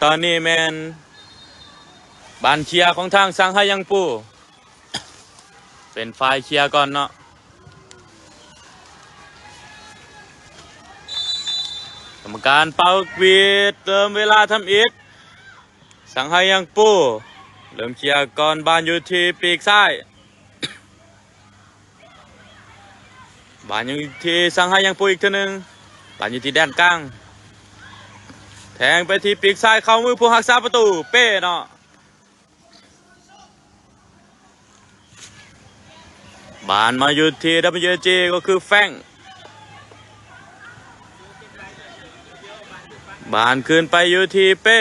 ຕອນນີ້ແມ່ນບານເຄຍຂອງທາງຊາງໄຮຍັງປູ ເປັນຝ່າຍເຄຍກ່ອນເນາະ. ກຳມະການເປົ່າຫວີດເຕີມເວລາທຳອິດ. ຊາງໄຮຍັງປູ ເລີ່ມເຄຍກ່ອນ, ບານຢູ່ທີ່ປີກຊ້າຍ. ບານຢູ່ທີ່ຊາງໄຮຍັງປູອີກເທື່ອໜຶ່ງ. ບານຢູ່ທີ່ແດນກາງ. ແທງໄປທີ່ປີກຊ້າຍ, ເຂົ້າມືຜູ້ຮັກສາປະຕູ ເປ້ເນາະ. ບານມາຢູ່ທີ່ WAG ກໍຄືແຟງ. ບານຄືນໄປຢູ່ທີ່ເປ້.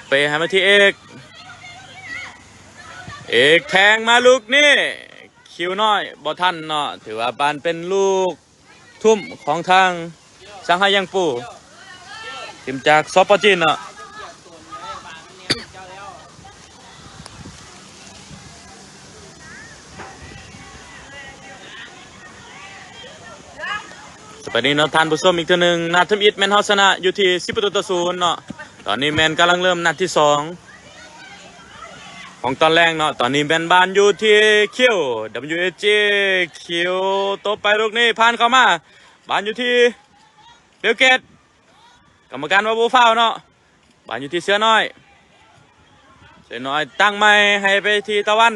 ເປ້ໃຫ້ມາທີ່ເອກ. ເອກແທງມາລູກນີ້ ຄິວນ້ອຍບໍ່ທັນເນາະ. ຖືວ່າບານເປັນລູກ ທຸ້ມຂອງທາງຊາງໄຮຍັງປູ ທີມຈາກ ສປ ຈີນເນາະ. ສະບາຍດີເນາະທ່ານຜູ້ຊົມອີກເທື່ອໜຶ່ງ. ນັດທຳອິດແມ່ນເຮົາຊະນະຢູ່ທີ່ ສິບປະຕູຕໍ່ສູນເນາະ. ຕອນນີ້ແມ່ນກຳລັງເລີ່ມນັດທີສອງ ຂອງຕອນແລງເນາະ. ຕອນນີ້ແມ່ນບານຢູ່ທີ່ຄິວ WAG ຄິວຕົບໄປລູກນີ້ ຜ່ານເຂົ້າມາ ບານຢູ່ທີ່ເບວເກດ. ກຳມະການວ່າບໍ່ຟາວເນາະ. ບານຢູ່ທີ່ເສືອນ້ອຍ. ເສືອນ້ອຍຕັ້ງໃໝ່ໃຫ້ໄປທີ່ຕາວັນ.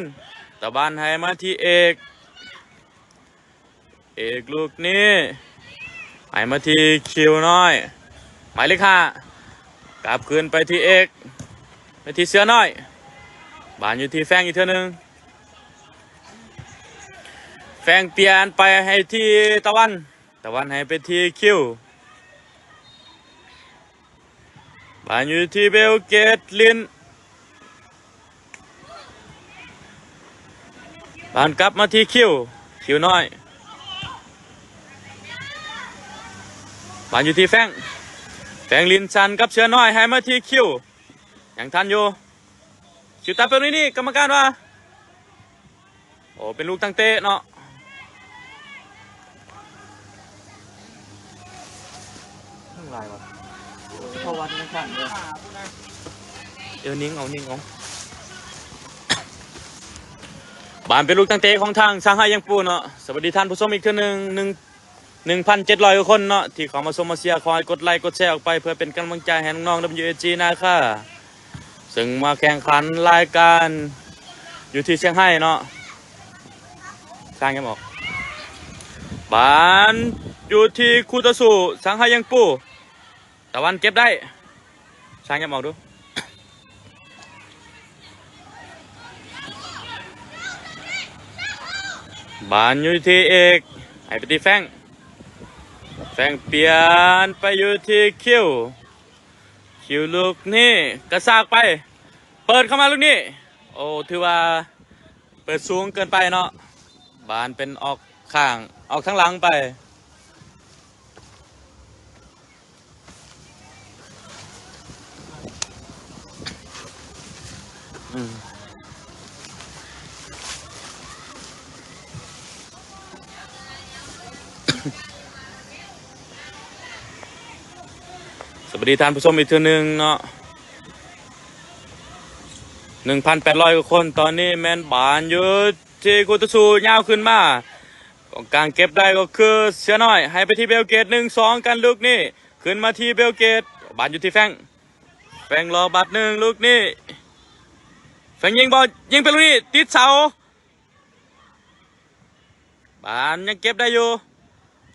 ຕາວັນໃຫ້ມາທີ່ເອກ. ເອກລູກນີ້ໃຫ້ມາທີ່ຄິວນ້ອຍ ໝາຍເລກຫ້າ ກັບຄືນໄປທີ່ເອກ ໄປທີ່ເສືອນ້ອຍ. ບານຢູ່ທີ່ແຟງອີກເທື່ອໜຶ່ງ. ແຟງປ່ຽນໄປໃຫ້ທີ່ຕາວັນ. ຕາວັນໃຫ້ໄປທີ່ຄິວ. ບານຢູ່ທີ່ເບວເກດ ລິນ. ບານກັບມາທີ່ຄິວ ຄິວນ້ອຍ. ບານຢູ່ທີ່ແຟງ ແຟງລິນສັນກັບເສືອນ້ອຍ ໃຫ້ມາທີ່ຄິວ ຍັງທັນຢູ່. ຄິວຕັດໄປນີ້ ກຳມະການວ່າ ໂອ້ ເປັນລູກຕັ້ງເຕະເນາະ. ເອີ ຍິງເອົາ ຍິງເອົາ. ບານເປັນລູກຕັ້ງເຕະຂອງທາງຊາງໄຮຍັງປູເນາະ. ສະບາຍດີທ່ານຜູ້ຊົມອີກເທື່ອໜຶ່ງ ໜຶ່ງ ໜຶ່ງພັນເຈັດຮ້ອຍກວ່າຄົນເນາະ ທີ່ເຂົ້າມາຊົມມາເຊຍ. ຂໍໃຫ້ກົດໄລກົດແຊອອກໄປ ເພື່ອເປັນກຳລັງໃຈໃຫ້ນ້ອງໆ WAG ນາຄາ ເຊິ່ງມາແຂ່ງຂັນລາຍການຢູ່ທີ່ຊຽງໄຮເນາະ. ຊ່າງຍັງອອກ ບານຢູ່ທີ່ຄູ່ຕໍ່ສູ້ ຊາງໄຮຍັງປູ. ຕາວັນເກັບໄດ້ ຊ່າງຍັບອອກດູ. ບານຢູ່ທີ່ເອກ ໃຫ້ໄປທີ່ແຟງ ແຟງປ່ຽນໄປຢູ່ທີ່ຄິວ ຄິວລູກນີ້ກະຊາກໄປ ເປີດເຂົ້າມາລູກນີ້ ໂອ້ ຖືວ່າເປີດສູງເກີນໄປເນາະ ບານເປັນອອກຂ້າງ ອອກທາງຫຼັງໄປ. ອືມ ສະບາຍດີທ່ານຜູ້ຊົມອີກເທື່ອໜຶ່ງເນາະ ໜຶ່ງພັນແປດຮ້ອຍກວ່າຄົນ. ຕອນນີ້ແມ່ນບານຢູ່ທີ່ຄູ່ຕໍ່ສູ້ ຍາວຂຶ້ນມາ ກອງກາງເກັບໄດ້ກໍຄືເສືອນ້ອຍ ໃຫ້ໄປທີ່ເບວເກດ ໜຶ່ງສອງກັນລູກນີ້ ຂຶ້ນມາທີ່ເບວເກດ ບານຢູ່ທີ່ແຟງ ແຟງລໍບາດໜຶ່ງລູກນີ້ ແຟງຍິງບໍ່ ຍິງໄປລູກນີ້ ຕິດເສົາ ບານຍັງເກັບໄດ້ຢູ່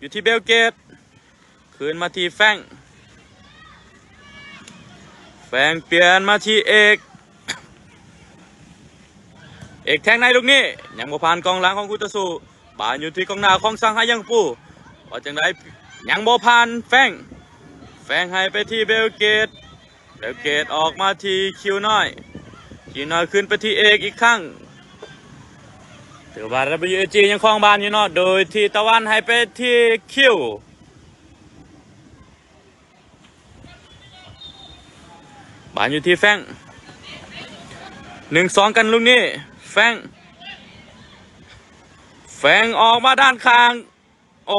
ຢູ່ທີ່ເບວເກດ ຄືນມາທີ່ແຟງ ແຟງປ່ຽນມາທີ່ເອກ ເອກແທງໃນລູກນີ້ ຍັງບໍ່ຜ່ານກອງຫຼັງຂອງຄູ່ຕໍ່ສູ້ ບານຢູ່ທີ່ກອງໜ້າຂອງຊາງໄຮຍັງປູ ວ່າຈັ່ງໃດ ຍັງບໍ່ຜ່ານແຟງ ແຟງໃຫ້ໄປທີ່ເບວເກດ ເບວເກດອອກມາທີ່ຄິວນ້ອຍ ຄິວນ້ອຍຄືນໄປທີ່ເອກອີກຄັ້ງ ຖືວ່າ WAG ຍັງຄອງບານຢູ່ເນາະ ໂດຍທີ່ຕາວັນໃຫ້ໄປທີ່ຄິວ ບານຢູ່ທີ່ແຟງ ໜຶ່ງສອງກັນລູກນີ້ ແຟງ ແຟງອອກມາດ້ານຂ້າງ ໂອ້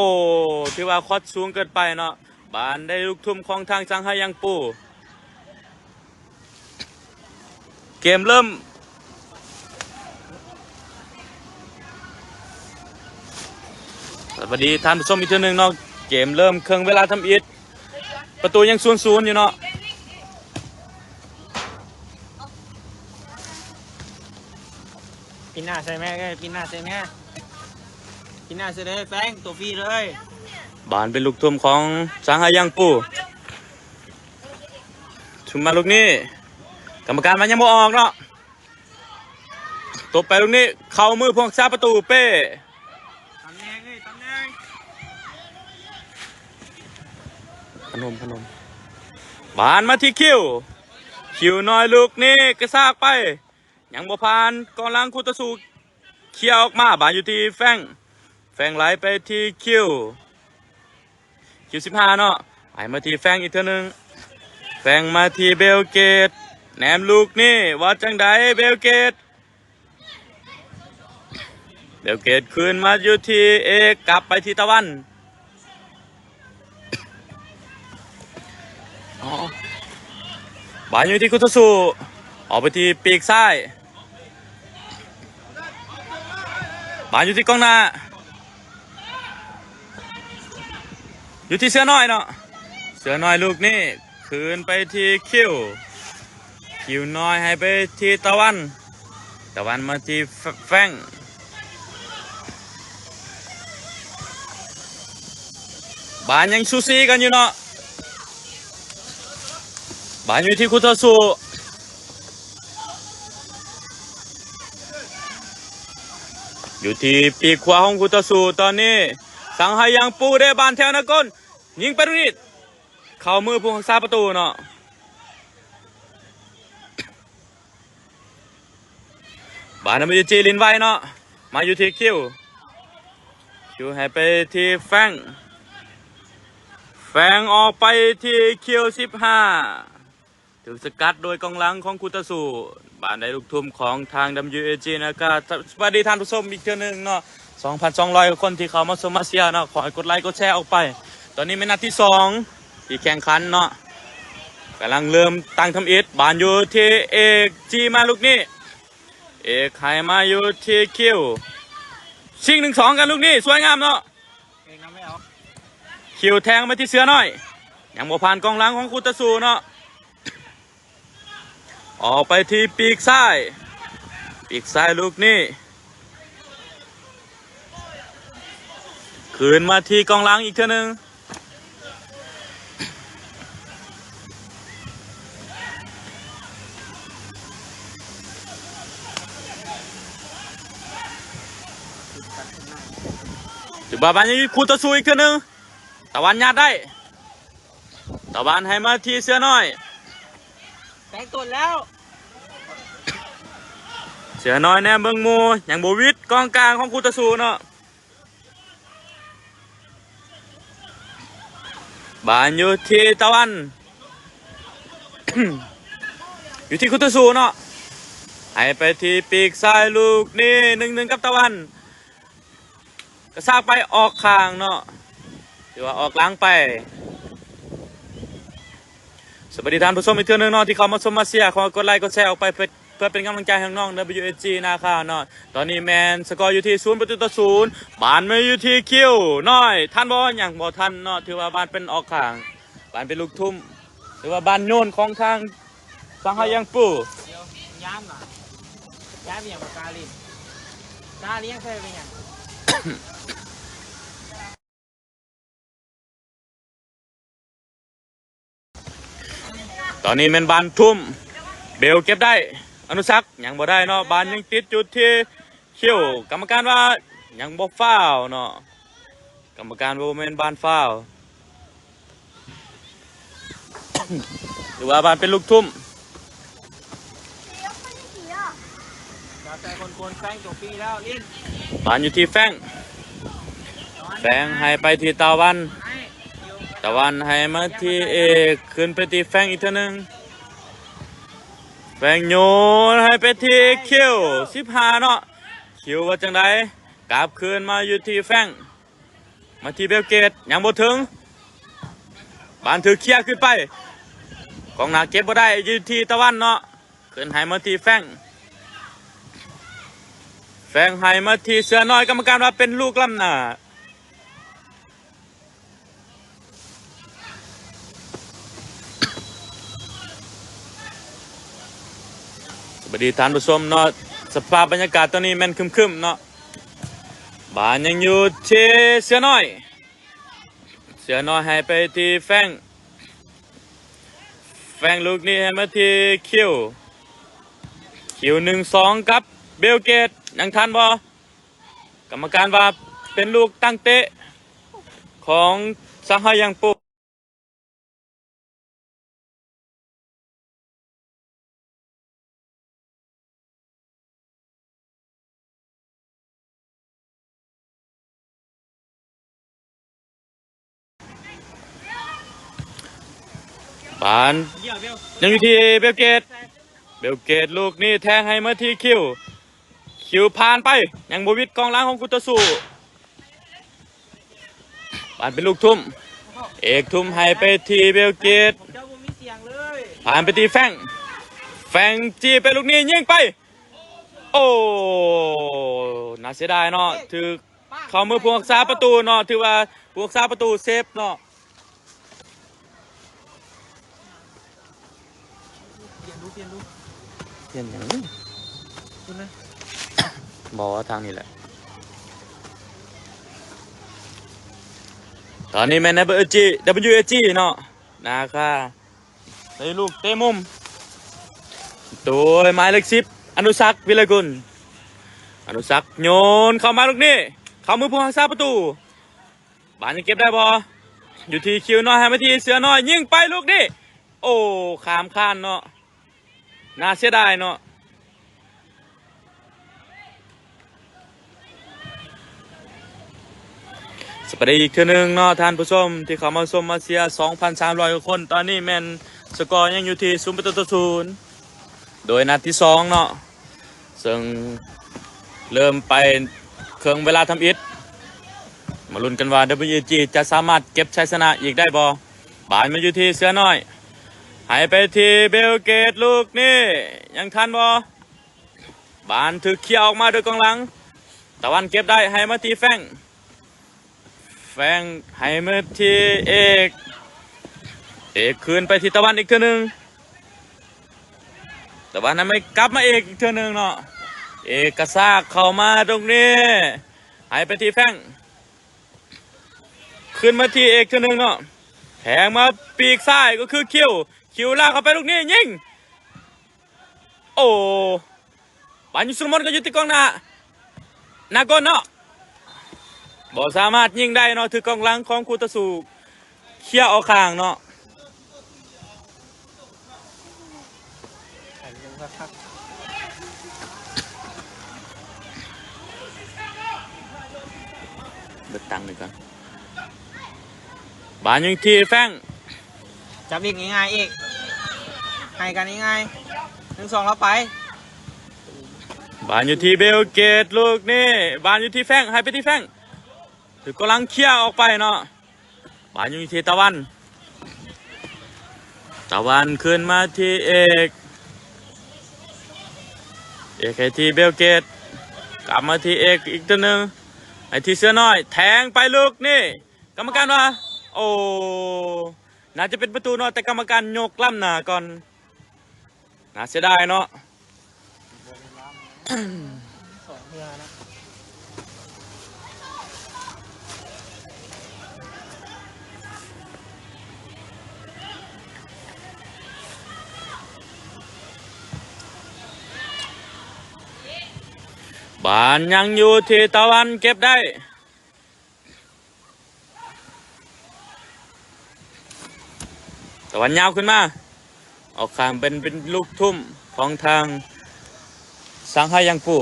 ຖືວ່າຄອດສູງເກີນໄປເນາະ ບານໄດ້ລູກທຸ້ມຂອງທາງຊາງໄຮຍັງປູ ເກມເລີ່ມ. ສະບາຍດີທ່ານຜູ້ຊົມອີກເທື່ອໜຶ່ງເນາະ, ເກມເລີ່ມເຄິ່ງເວລາທຳອິດ, ປະຕູຍັງສູນສູນຢູ່ເນາະ. ປິ່ນໜ້າໃສ່ແມ່ເອີຍ, ປິ່ນໜ້າໃສ່ແມ່, ປິ່ນໜ້າໃສ່ເລີຍແຟງ, ໂຕຟຣີເລີຍ. ບານເປັນລູກທຸ່ມຂອງຊາງໄຮຍັງປູ, ທຸ່ມມາລູກນີ້ ກຳມະການວ່າຍັງບໍ່ອອກເນາະ. ຕົບໄປລູກນີ້ ເຂົ້າມືຜູ້ຮັກສາປະຕູເປ້. ຕຳແໜ່ງເອີຍ ຕຳແໜ່ງ. ພະນົມ ພະນົມ. ບານມາທີ່ຄິວ. ຄິວນ້ອຍລູກນີ້ກະຊາກໄປ. ຍັງບໍ່ຜ່ານກອງຫຼັງຄູ່ຕໍ່ສູ້. ເຄຍອອກມາ. ບານຢູ່ທີ່ແຟງ. ແຟງໄຫຼໄປທີ່ຄິວ. ຄິວສິບຫ້າເນາະ, ໃຫ້ມາທີ່ແຟງອີກເທື່ອໜຶ່ງ, ແຟງມາທີ່ເບວເກດ, ແນມລູກນີ້ ວ່າຈັ່ງໃດເບວເກດ, ເບວເກດຄືນມາຢູ່ທີ່ເອກ, ກັບໄປທີ່ຕາວັນ, ບານຢູ່ທີ່ຄູ່ຕໍ່ສູ້, ອອກໄປທີ່ປີກຊ້າຍ. ບານຢູ່ທີ່ກອງໜ້າ, ຢູ່ທີ່ເສືອນ້ອຍເນາະ, ເສືອນ້ອຍລູກນີ້ຄືນໄປທີ່ຄິວ, ຄິວນ້ອຍໃຫ້ໄປທີ່ຕາວັນ, ຕາວັນມາທີ່ແຟ- ແຟງ. ບານຍັງສູສີກັນຢູ່ເນາະ, ບານຢູ່ທີ່ຄູ່ຕໍ່ສູ້. ຢູ່ທີ່ປີກຂວາຂອງຄູ່ຕໍ່ສູ້, ຕອນນີ້ຊາງໄຮຍັງປູເດ້, ບານແຖວໜ້າກົ້ນ, ຍິງໄປລູກນີ້ ເຂົ້າມືຜູ້ຮັກສາປະຕູເນາະ. ບານນຳຢູ່ທີ່ລິນໄວເນາະ, ມາຢູ່ທີ່ຄິວ, ຄິວໃຫ້ໄປທີ່ແຟງ, ແຟງອອກໄປທີ່ຄິວສິບຫ້າ. ຖືກສະກັດໂດຍກອງຫຼັງຂອງຄູ່ຕໍ່ສູ້, ບານໄດ້ລູກທຸ່ມຂອງທາງ ດັບເບິນຢູເອຈີ ນາຄາ. ສະບາຍດີທ່ານຜູ້ຊົມອີກເທື່ອໜຶ່ງເນາະ, ສອງພັນສອງຮ້ອຍກວ່າຄົນທີ່ເຂົ້າມາຊົມມາເຊຍເນາະ, ຂໍໃຫ້ກົດໄລກົດແຊອອກໄປ. ຕອນນີ້ແມ່ນນັດທີສອງທີ່ແຂ່ງຂັນເນາະ, ກຳລັງເລີ່ມຕັ້ງທຳອິດ. ບານຢູ່ທີ່ເອກ, ຈີ້ມາລູກນີ້, ເອກໃຫ້ມາຢູ່ທີ່ຄິວ, ຊິງໜຶ່ງສອງກັນລູກນີ້, ສວຍງາມເນາະ. ຄິວແທງມາທີ່ເສືອນ້ອຍ, ຍັງບໍ່ຜ່ານກອງຫຼັງຂອງຄູ່ຕໍ່ສູ້ເນາະ, ອອກໄປທີ່ປີກຊ້າຍ, ປີກຊ້າຍລູກນີ້ ຄືນມາທີ່ກອງຫຼັງອີກເທື່ອໜຶ່ງ. ຖືວ່າບານຍັງມີຄູ່ຕໍ່ສູ້ອີກເທື່ອໜຶ່ງ, ຕາວັນຍາດໄດ້, ຕາວັນໃຫ້ມາທີ່ເສືອນ້ອຍ, ແຕງຕົນແລ້ວ, ເສືອນ້ອຍແນມເບິ່ງໝູ່, ຍັງບໍ່ຫວິດກອງກາງຂອງຄູ່ຕໍ່ສູ້ເນາະ. ບານຢູ່ທີ່ຕາວັນ, ຢູ່ທີ່ຄູ່ຕໍ່ສູ້ເນາະ, ໃຫ້ໄປທີ່ປີກຊ້າຍລູກນີ້ ໜຶ່ງໜຶ່ງກັບຕາວັນ, ກະຊາກໄປອອກຂ້າງເນາະ, ຖືວ່າອອກຫຼັງໄປ. ສະບາຍດີທ່ານຜູ້ຊົມອີກເທື່ອໜຶ່ງເນາະ ທີ່ເຂົ້າມາຊົມມາເຊຍ, ຂໍກົດໄລກົດແຊອອກໄປເພື່ອ ເພື່ອເປັນກຳລັງໃຈໃຫ້ນ້ອງ ດັບເບິນຢູເອຈີ ນາຄາເນາະ. ຕອນນີ້ແມ່ນສະກໍຢູ່ທີ່ສູນປະຕູຕໍ່ສູນ, ບານມາຢູ່ທີ່ຄິວນ້ອຍ, ທັນບໍ່? ຍັງບໍ່ທັນເນາະ, ຖືວ່າບານເປັນອອກຂ້າງ, ບານເປັນລູກທຸ່ມ, ຖືວ່າບານໂຍນຂອງທາງຊາງໄຮຍັງປູ. ຕອນນີ້ແມ່ນບານທຸ່ມ, ເບວເກັບໄດ້, ອະນຸສັກຍັງບໍ່ໄດ້ເນາະ, ບານຍັງຕິດຢູ່ທີ່ຄິວ, ກຳມະການວ່າຍັງບໍ່ຟາວເນາະ, ກຳມະການວ່າບໍ່ແມ່ນບານຟາວ. ຫຼືວ່າບານເປັນລູກທຸ່ມ, ບານຢູ່ທີ່ແຟງ, ແຟງໃຫ້ໄປທີ່ຕາວັນ, ຕາວັນໃຫ້ມາທີ່ເອກ, ຄືນໄປທີ່ແຟງອີກເທື່ອໜຶ່ງ, ແຟງໂຍນໃຫ້ໄປທີ່ຄິວ, ສິບຫ້າເນາະ, ຄິວວ່າຈັ່ງໃດ? ກັບຄືນມາຢູ່ທີ່ແຟງ. ມາທີ່ເບວເກດ, ຍັງບໍ່ເຖິງ, ບານຖືກເຄຍຂຶ້ນໄປ, ກອງໜ້າເກັບບໍ່ໄດ້, ຢູ່ທີ່ຕາວັນເນາະ, ຂຶ້ນໃຫ້ມາທີ່ແຟງ ແຟງໃຫ້ມາທີ່ເສືອນ້ອຍ ກຳມະການວ່າເປັນລູກລ້ຳໜ້າ. ສະບາຍດີທ່ານຜູ້ຊົມເນາະ, ສະພາບບັນຍາກາດຕອນນີ້ແມ່ນຄຶ້ມໆເນາະ. ບານຍັງຢູ່ທີ່ເສືອນ້ອຍ, ເສືອນ້ອຍໃຫ້ໄປທີ່ແຟງ, ແຟງລູກນີ້ໃຫ້ມາທີ່ຄິວ, ຄິວ ໜຶ່ງ ສອງ ກັບເບວເກດ, ຍັງທັນບໍ່? ກຳມະການວ່າເປັນລູກຕັ້ງເຕະຂອງຊາງໄຮຍັງໂປ. ບານຍັງຢູ່ທີ່ເບວເກດ, ເບວເກດລູກນີ້ແທງໃຫ້ມາທີ່ຄິວ, ຄິວຜ່ານໄປ, ຍັງບໍ່ຫວິດກອງຫຼັງຂອງຄູ່ຕໍ່ສູ້. ບານເປັນລູກທຸ່ມ, ເອກທຸ່ມໃຫ້ໄປທີ່ເບວເກດ, ຜ່ານໄປທີ່ແຟງ, ແຟງຈີບໄປລູກນີ້ຍິງໄປ, ໂອ້ ໜ້າເສຍດາຍເນາະ, ຖືກເຂົ້າມືຜູ້ຮັກສາປະຕູເນາະ, ຖືວ່າຜູ້ຮັກສາປະຕູເຊບເນາະ. ປ່ຽນດູ ປ່ຽນດູ ປ່ຽນຫຍັງ? ພຸ້ນນະ ບໍ່ ທາງນີ້ແຫຼະ. ຕອນນີ້ແມ່ນ WAG WAG ເນາະ, ນາຄາ ໃນລູກເຕະມຸມ ໂດຍໝາຍເລກສິບ ອະນຸສັກ ວິໄລກຸນ, ອະນຸສັກໂຍນເຂົ້າມາລູກນີ້ ເຂົ້າມືຜູ້ຮັກສາປະຕູ. ບານຍັງເກັບໄດ້ບໍ່? ຢູ່ທີ່ຄິວນ້ອຍ ໃຫ້ມາທີ່ເສືອນ້ອຍ, ຍິງໄປລູກນີ້, ໂອ້ ຂ້າມຄານເນາະ, ໜ້າເສຍດາຍເນາະ. ສະບາຍດີອີກເທື່ອໜຶ່ງເນາະທ່ານຜູ້ຊົມທີ່ເຂົ້າມາຊົມມາເຊຍ ສອງພັນສາມຮ້ອຍກວ່າຄົນ, ຕອນນີ້ແມ່ນສະກໍຍັງຢູ່ທີ່ ສູນປະຕູຕໍ່ສູນ ໂດຍນັດທີສອງເນາະ. ເຊິ່ງເລີ່ມໄປເຄິ່ງເວລາທຳອິດ, ມາລຸ້ນກັນວ່າ WAG ຈະສາມາດເກັບໄຊຊະນະອີກໄດ້ບໍ່? ບານມາຢູ່ທີ່ເສືອນ້ອຍ, ໃຫ້ໄປທີ່ເບວເກດ, ລູກນີ້ຍັງທັນບໍ່? ບານຖືກເຄຍອອກມາໂດຍກອງຫຼັງ, ຕາວັນເກັບໄດ້, ໃຫ້ມາທີ່ແຟງ. ແຟງໃຫ້ມາທີ່ເອກ, ເອກຄືນໄປທີ່ຕາວັນອີກເທື່ອໜຶ່ງ, ຕາວັນໃຫ້ມັນກັບມາເອກອີກເທື່ອໜຶ່ງເນາະ, ເອກກະຊາກເຂົ້າມາຕົງນີ້, ໃຫ້ໄປທີ່ແຟງ, ຄືນມາທີ່ເອກເທື່ອໜຶ່ງເນາະ, ແທງມາປີກຊ້າຍກໍຄືຄິວ, ຄິວລາກເຂົ້າໄປລູກນີ້ຍິງ. ໂອ້ ບານຢູ່ສຸລະມຸນກໍຢູ່ທີ່ກອງໜ້າ ໜ້າກົນເນາະ, ບໍ່ສາມາດຍິງໄດ້ເນາະ, ຖືກກອງຫຼັງຂອງຄູ່ຕໍ່ສູ້ເຄຍອອກຂ້າງເນາະ. ເບິດຕັງນີ້ກ່ອນ. ບານຍິງທີ່ແຟງ, ຈັບອີກງ່າຍໆອີກ, ໃຫ້ກັນງ່າຍໆ ໜຶ່ງສອງ ແລ້ວໄປ. ບານຢູ່ທີ່ເບວເກດລູກນີ້, ບານຢູ່ທີ່ແຟງ, ໃຫ້ໄປທີ່ແຟງ, ຖືກກຳລັງເຄຍອອກໄປເນາະ. ບານຢູ່ທີ່ຕາວັນ, ຕາວັນຄືນມາທີ່ເອກ, ເອກໃຫ້ທີ່ເບວເກດ, ກັບມາທີ່ເອກອີກເທື່ອໜຶ່ງ, ໃຫ້ທີ່ເສືອນ້ອຍ, ແທງໄປລູກນີ້. ກຳມະການວ່າ ໂອ້ ໜ້າຈະເປັນປະຕູເນາະ, ແຕ່ກຳມະການຍົກລ້ຳໜ້າກ່ອນ, ໜ້າເສຍດາຍເນາະ. ບານຍັງຢູ່ທີ່ຕາວັນເກັບໄດ້. ຕາວັນຍາວຂຶ້ນມາ, ອອກຂ້າງເປັນ ເປັນລູກທຸ່ມຂອງທາງຊາງໄຮຍັງປູ.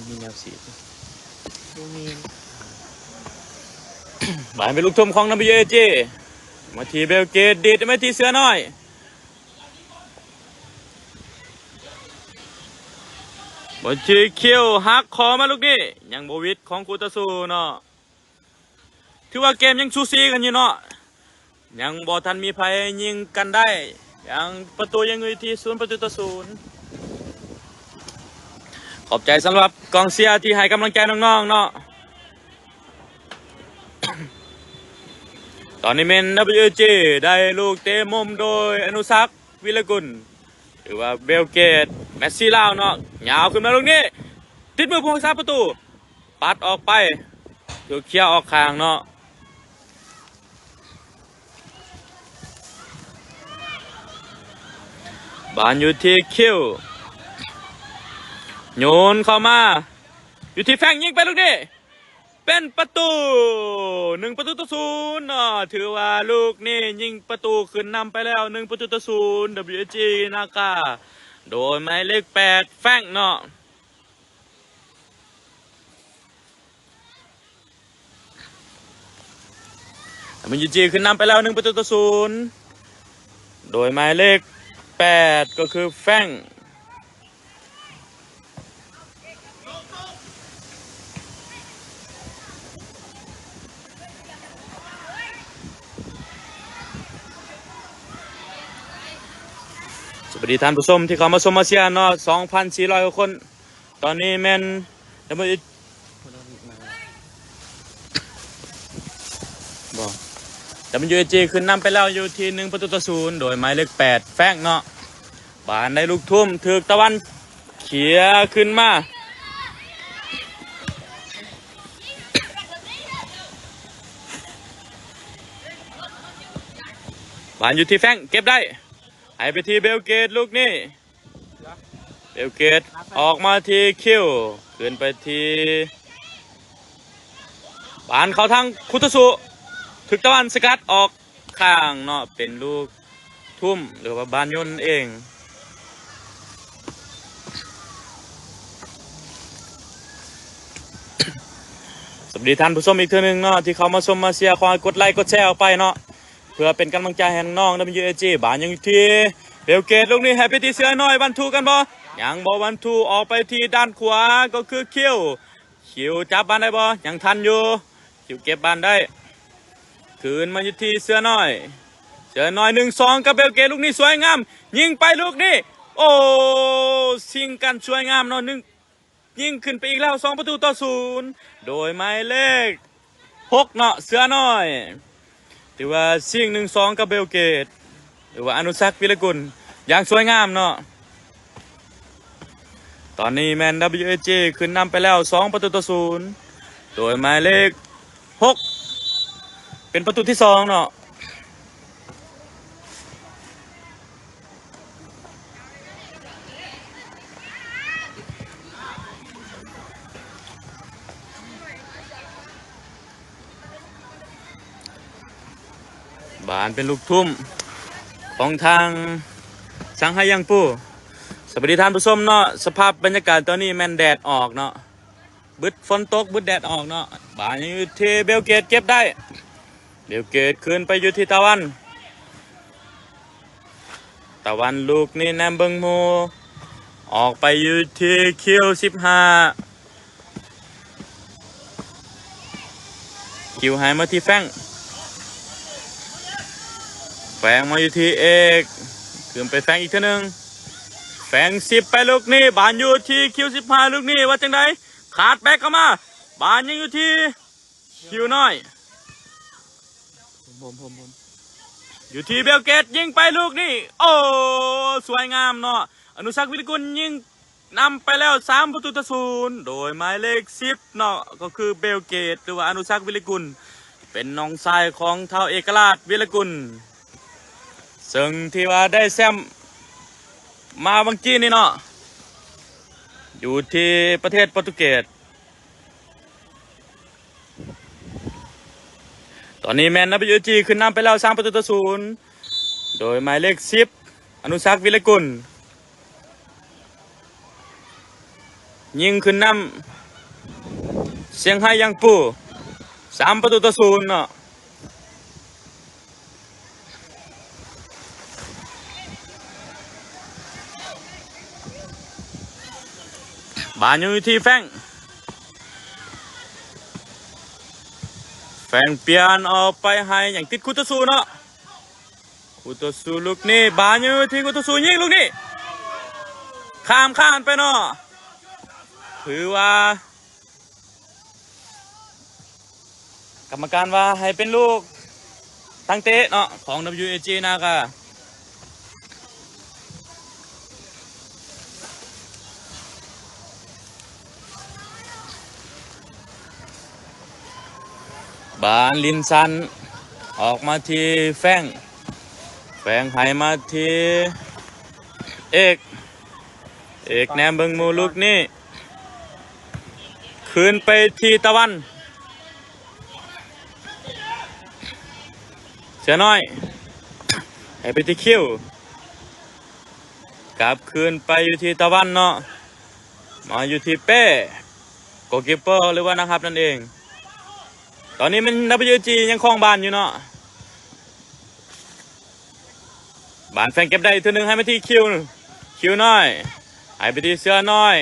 ມີແນວສີດ ບໍ່ມີ. ບານເປັນລູກທຸ່ມຂອງ WAG ມາທີ່ເບວເກດ, ດີດມາທີ່ເສືອນ້ອຍ. ບານທີ່ຄິວ ຫັກຂໍ້ມາລູກນີ້, ຍັງບໍ່ຫວິດຂອງຄູ່ຕໍ່ສູ້ເນາະ. ຖືວ່າເກມຍັງສູສີກັນຢູ່ເນາະ, ຍັງບໍ່ທັນມີໃຜຍິງກັນໄດ້ ຍັງປະຕູຍັງຢູ່ທີ່ສູນປະຕູຕໍ່ສູນ. ຂອບໃຈສຳລັບກອງເຊຍທີ່ໃຫ້ກຳລັງໃຈນ້ອງໆເນາະ. ຕອນນີ້ແມ່ນ WAG ໄດ້ລູກເຕະມຸມໂດຍອະນຸສັກ ວິລະກຸນ ຫຼືວ່າເບວເກດ ແມັດຊີລາວເນາະ. ຍາວຂຶ້ນມາລູກນີ້ ຕິດມືຜູ້ຮັກສາປະຕູ ປັດອອກໄປ ຖືກເຄຍອອກຂ້າງເນາະ. ບານຢູ່ທີ່ຄິວ ໂຍນເຂົ້າມາ ຢູ່ທີ່ແຟງ ຍິງໄປລູກນີ້ ເປັນປະຕູ ໜຶ່ງປະຕູຕໍ່ສູນເນາະ. ຖືວ່າລູກນີ້ຍິງປະຕູຂຶ້ນນຳໄປແລ້ວ ໜຶ່ງປະຕູຕໍ່ສູນ WAG ນາກາ ໂດຍໝາຍເລກແປດ ແຟງເນາະ. ແຕ່ມັນຢູ່ຈີຂຶ້ນນຳໄປແລ້ວ ໜຶ່ງປະຕູຕໍ່ສູນ ໂດຍໝາຍເລກແປດ ກໍຄືແຟງ. ສະບາຍດີທ່ານຜູ້ຊົມທີ່ເຂົ້າມາຊົມມາເຊຍເນາະ ສອງພັນສີ່ຮ້ອຍກວ່າຄົນ. ຕອນນີ້ແມ່ນ WAG ບໍ່ WAG ຂຶ້ນນຳໄປແລ້ວຢູ່ທີ່ໜຶ່ງປະຕູຕໍ່ສູນ ໂດຍໝາຍເລກແປດ ແຟງເນາະ. ບານໄດ້ລູກທຸ້ມ ຖືກຕາວັນເຄຍຂຶ້ນມາ ບານຢູ່ທີ່ແຟງ ເກັບໄດ້ ໃຫ້ໄປທີ່ເບວເກດ ລູກນີ້ ເບວເກດ ອອກມາທີ່ຄິວ ຂຶ້ນໄປທີ່ ບານເຂົ້າທາງຄຸໂຕສຸ ຖືກຕາວັນສະກັດອອກຂ້າງເນາະ ເປັນລູກທຸ້ມ ຫຼືວ່າບານໂຍນເອງ. ສະບາຍດີທ່ານຜູ້ຊົມອີກເທື່ອໜຶ່ງເນາະ ທີ່ເຂົ້າມາຊົມມາເຊຍ ຂໍໃຫ້ກົດໄລກົດແຊອອກໄປເນາະ ເພື່ອເປັນກຳລັງໃຈໃຫ້ນ້ອງໆ WAG. ບານຍັງຢູ່ທີ່ເບວເກດ ລູກນີ້ໃຫ້ໄປທີ່ເສືອນ້ອຍ ວັນທູກັນບໍ່? ຍັງບໍ່ວັນທູ ອອກໄປທີ່ດ້ານຂວາ ກໍຄືຄິວ ຄິວຈັບບານໄດ້ບໍ່? ຍັງທັນຢູ່ ຄິວເກັບບານໄດ້ ຄືນມາຢູ່ທີ່ເສືອນ້ອຍ ເສືອນ້ອຍ ໜຶ່ງສອງ ກັບເບວເກດ ລູກນີ້ສວຍງາມ ຍິງໄປລູກນີ້ ໂອ້ ຊິງກັນສວຍງາມເນາະ ໜຶ່ງ ຍິງຂຶ້ນໄປອີກແລ້ວ ສອງປະຕູຕໍ່ສູນ ໂດຍໝາຍເລກຫົກເນາະ ເສືອນ້ອຍ ຖືວ່າຊິງ ໜຶ່ງສອງ ກັບເບວເກດ ຫຼືວ່າອະນຸສັກ ວິລະກຸນ ຢ່າງສວຍງາມເນາະ. ຕອນນີ້ແມ່ນ WAG ຂຶ້ນນຳໄປແລ້ວ ສອງປະຕູຕໍ່ສູນ ໂດຍໝາຍເລກຫົກ ເປັນປະຕູທີສອງເນາະ. ບານເປັນລູກທຸ້ມຂອງທາງ ຊາງໄຮ ຍັງປູ. ສະບາຍດີທ່ານຜູ້ຊົມເນາະ ສະພາບບັນຍາກາດຕອນນີ້ແມ່ນແດດອອກເນາະ ບຶດຝົນຕົກ ບຶດແດດອອກເນາະ. ບານຍັງຢູ່ທີ່ເບວເກດ ເກັບໄດ້ ເບວເກດ ຄືນໄປຢູ່ທີ່ຕາວັນ ຕາວັນ ລູກນີ້ແນມເບິ່ງໝູ່ ອອກໄປຢູ່ທີ່ຄິວສິບຫ້າ ຄິວໃຫ້ມາທີ່ແຟງ ແຟງມາຢູ່ທີ່ເອກ ຄືນໄປແຟງອີກເທື່ອໜຶ່ງ ແຟງສິບໄປລູກນີ້ ບານຢູ່ທີ່ຄິວສິບຫ້າ ລູກນີ້ວ່າຈັ່ງໃດ? ຂາດແບັກເຂົ້າມາ ບານຍັງຢູ່ທີ່ ຄິວນ້ອຍ ຢູ່ທີ່ເບວເກດ ຍິງໄປລູກນີ້ ໂອ້ ສວຍງາມເນາະ ອະນຸສັກ ວິລະກຸນ ຍິງນຳໄປແລ້ວ ສາມປະຕູຕໍ່ສູນ ໂດຍໝາຍເລກສິບເນາະ ກໍຄືເບວເກດ ຫຼືວ່າອະນຸສັກ ວິລະກຸນ ເປັນນ້ອງຊາຍຂອງທ້າວເອກະລາດ ວິລະກຸນ ເຊິ່ງທີ່ວ່າໄດ້ແຊ້ມມາຫວ່າງກີ້ນີ້ເນາະ ຢູ່ທີ່ປະເທດໂປຣຕຸເກດ. ຕອນນີ້ແມ່ນ WAG ຂຶ້ນນຳໄປແລ້ວ ສາມປະຕູຕໍ່ສູນ ໂດຍໝາຍເລກສິບ ອະນຸສັກ ວິລະກຸນ ຍິງຂຶ້ນນຳ ຊຽງໄຮ ຍັງປູ ສາມປະຕູຕໍ່ສູນເນາະ. ບານຢູ່ທີ່ແຟງ ແຟງປ່ຽນອອກໄປໃຫ້ຫຍັງ ຕິດຄຸໂຕສຸເນາະ ຄູ່ຕໍ່ສູ້ລູກນີ້ ບານຢູ່ທີ່ຄູ່ຕໍ່ສູ້ ຍິງລູກນີ້ ຂ້າມຄານໄປເນາະ. ຖືວ່າ ກຳມະການວ່າໃຫ້ເປັນລູກຕັ້ງເຕະເນາະ ຂອງ WAG ນາຄາ. ບານລິນສັນ ອອກມາທີ່ແຟງ ແຟງໃຫ້ມາທີ່ເອກ ເອກແນມເບິ່ງໝູ່ລູກນີ້ ຄືນໄປທີ່ຕາວັນ ເສືອນ້ອຍ ໃຫ້ໄປທີ່ຄິວ ກັບຄືນໄປຢູ່ທີ່ຕາວັນເນາະ ມາຢູ່ທີ່ເປ້ ໂກຄິບເປີ ຫຼືວ່ານັກຮັບນັ້ນເອງ. ຕອນນີ້ແມ່ນ WAG ຍັງຄອງບານຢູ່ເນາະ. ບານແຟງເກັບໄດ້ເທື່ອໜຶ່ງ ໃຫ້ມາທີ່ຄິວ ຄິວນ້ອຍ ໃຫ້ໄປທີ່ເສືອນ້ອຍ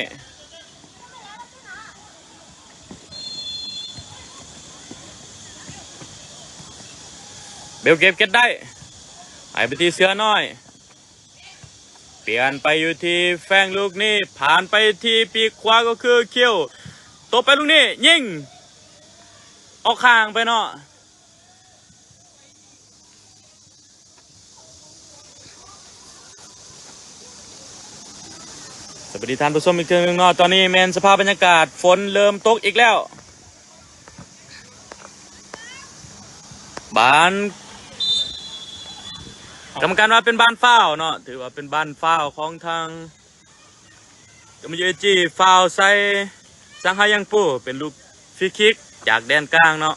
ເບວເກັບເກັບໄດ້ ໃຫ້ໄປທີ່ເສືອນ້ອຍ ປ່ຽນໄປຢູ່ທີ່ແຟງ ລູກນີ້ຜ່ານໄປທີ່ປີກຂວາ ກໍຄືຄິວ ຕົບໄປລູກນີ້ ຍິງ ອອກຂ້າງໄປເນາະ. ສະບາຍດີທ່ານຜູ້ຊົມອີກເທື່ອໜຶ່ງເນາະ. ຕອນນີ້ແມ່ນສະພາບບັນຍາກາດ ຝົນເລີ່ມຕົກອີກແລ້ວ. ບານ ກຳມະການວ່າເປັນບານຟາວເນາະ ຖືວ່າເປັນບານຟາວຂອງທາງ ກຳມະຍືດຈີ້ ຟາວໃສ່ ສັງຫາຍັງປູ ເປັນລູກຟຣີຄິກຈາກແດນກາງເນາະ.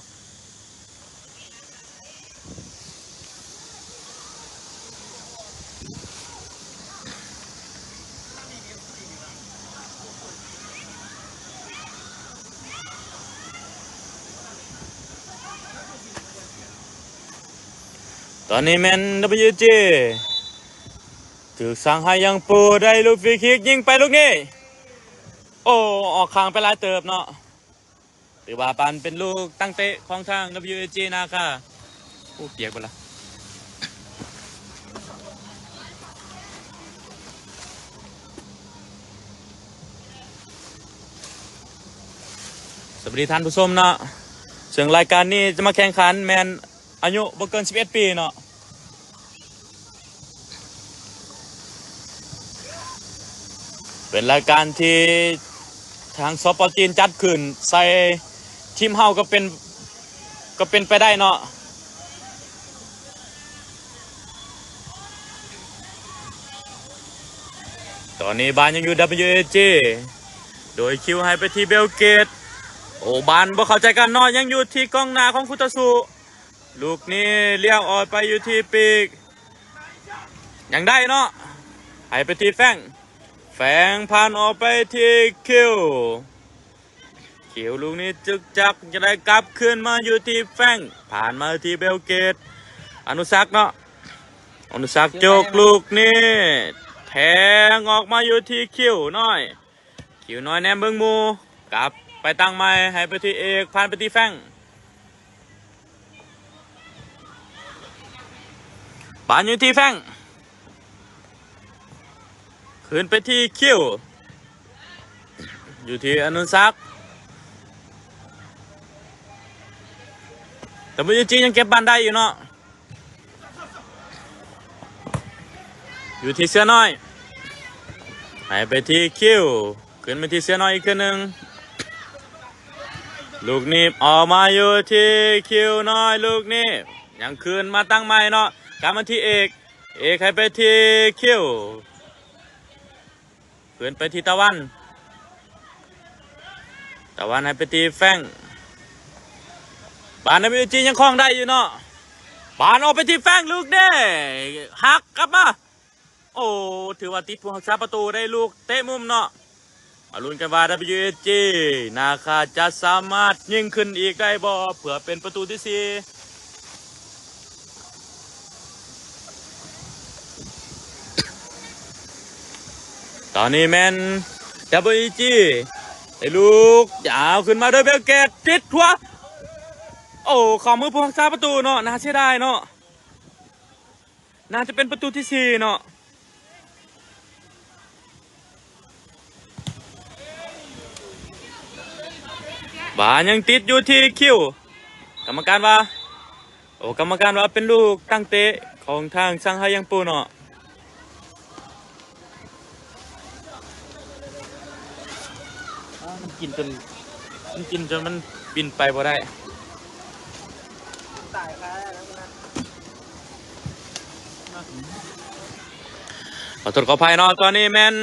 ຕອນນີ້ແມ່ນ ກຳມະຍືດຈີ້ ຖືກສັງຫາຍັງປູ ໄດ້ລູກຟຣີຄິກ ຍິງໄປລູກນີ້ ໂອ້ ອອກຂ້າງໄປຫຼາຍເຕີບເນາະ. ຖືວ່າປານເປັນລູກຕັ້ງເຕະຂອງທາງ WAG ນາຄາ. ໂອ້ ປຽກເບິດລະ. ສະບາຍດີທ່ານຜູ້ຊົມເນາະ. ເຊິ່ງລາຍການນີ້ຈະມາແຂ່ງຂັນແມ່ນ ອາຍຸບໍ່ເກີນສິບເອັດປີເນາະ. ເປັນລາຍການທີ່ທາງ ສປ ຈີນ ຈັດຂຶ້ນໃສ່ທີມເຮົາກໍເປັນ ກໍເປັນໄປໄດ້ເນາະ. ຕອນນີ້ບານຍັງຢູ່ WAG ໂດຍຄິວໃຫ້ໄປທີ່ເບວເກດ. ໂອ້ ບານບໍ່ເຂົ້າໃຈກັນເນາະ ຍັງຢູ່ທີ່ກອງໜ້າຂອງຄູ່ຕໍ່ສູ້. ລູກນີ້ລ້ຽງອອກໄປຢູ່ທີ່ປີກ ຍັງໄດ້ເນາະ ໃຫ້ໄປທີ່ແຟງ ແຟງຜ່ານອອກໄປທີ່ຄິວ ຄິວລູກນີ້ຈຶກຈັກ ຈະໄດ້ກັບຄືນມາຢູ່ທີ່ແຟງ ຜ່ານມາທີ່ເບວເກດ ອະນຸສັກເນາະ ອະນຸສັກໂຈກລູກນີ້ ແທງອອກມາຢູ່ທີ່ຄິວນ້ອຍ. ຄິວນ້ອຍແນມເບິ່ງໝູ່ ກັບໄປຕັ້ງໃໝ່ ໃຫ້ໄປທີ່ເອກ ຜ່ານໄປທີ່ແຟງ ບານຢູ່ທີ່ແຟງ ຄືນໄປທີ່ຄິວ ຢູ່ທີ່ອະນຸສັກ ແຕ່ WAG ຍັງເກັບບານໄດ້ຢູ່ເນາະ. ຢູ່ທີ່ເສືອນ້ອຍ ໃຫ້ໄປທີ່ຄິວ ຂຶ້ນໄປທີ່ເສືອນ້ອຍອີກເທື່ອໜຶ່ງ ລູກນີ້ອອກມາຢູ່ທີ່ຄິວນ້ອຍ ລູກນີ້ຍັງຄືນມາຕັ້ງໃໝ່ເນາະ ກັບມາທີ່ເອກ ເອກໃຫ້ໄປທີ່ຄິວ ຄືນໄປທີ່ຕາວັນ ຕາວັນໃຫ້ໄປທີ່ແຟງ ບານ WAG ຍັງຄອງໄດ້ຢູ່ເນາະ ບານອອກໄປທີ່ແຟງ ລູກນີ້ຫັກກັບມາ ໂອ້ ຖືວ່າຕິດຜູ້ຮັກສາປະຕູໄດ້ ລູກເຕະມຸມເນາະ. ມາລຸ້ນກັນວ່າ WAG ນາຄາຈະສາມາດຍິງຂຶ້ນອີກໄດ້ບໍ່ ເພື່ອເປັນປະຕູທີສີ່. ຕອນນີ້ແມ່ນ WAG ໄດ້ລູກຍາວຂຶ້ນມາໂດຍເບວເກດ ຕິດຫົວ ໂອ້ ເຂົ້າມືຜູ້ຮັກສາປະຕູເນາະ ໜ້າເສຍດາຍເນາະ. ໜ້າຈະເປັນປະຕູທີສີ່ເນາະ. ບາຍັງຕິດຢູ່ທີ່ຄິວ. ກຳມະການວ່າ ໂອ້ ກຳມະການວ່າເປັນລູກຕັ້ງເຕະຂອງທາງຊາງໄຮຢຽງປູເນາະ. ມັນກິນຈົນ ມັນກິນຈົນມັນບິນໄປບໍ່ໄດ້. ຂໍໂທດຂໍອະໄພເນາະ. ຕອນນີ້ແມ່ນ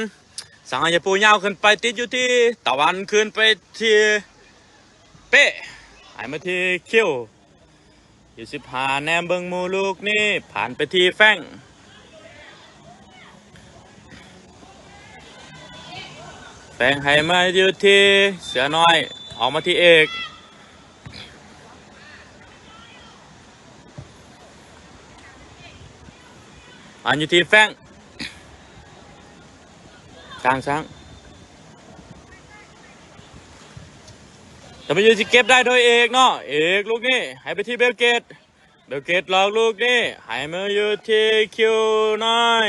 ຊາງໄຮຢຽງປູຍາວຂຶ້ນໄປ ຕິດຢູ່ທີ່ຕາວັນ ຄືນໄປທີ່ເປ້ ໃຫ້ມາທີ່ຄິວ. ຢູ່ສິບຫ້າ ແນມເບິ່ງໝູ່ລູກນີ້ ຜ່ານໄປທີ່ແຟງ ແຟງໃຫ້ມາຢູ່ທີ່ເສືອນ້ອຍ ອອກມາທີ່ເອກ ມາຢູ່ທີ່ແຟງ ກາງຊ້າງ ແຕ່ມັນຢູ່ທີ່ເກັບໄດ້ໂດຍເອກເນາະ. ເອກລູກນີ້ໃຫ້ໄປທີ່ເບວເກດ ເບວເກດຫຼອກລູກນີ້ໃຫ້ມາຢູ່ທີ່ຄິວນ້ອຍ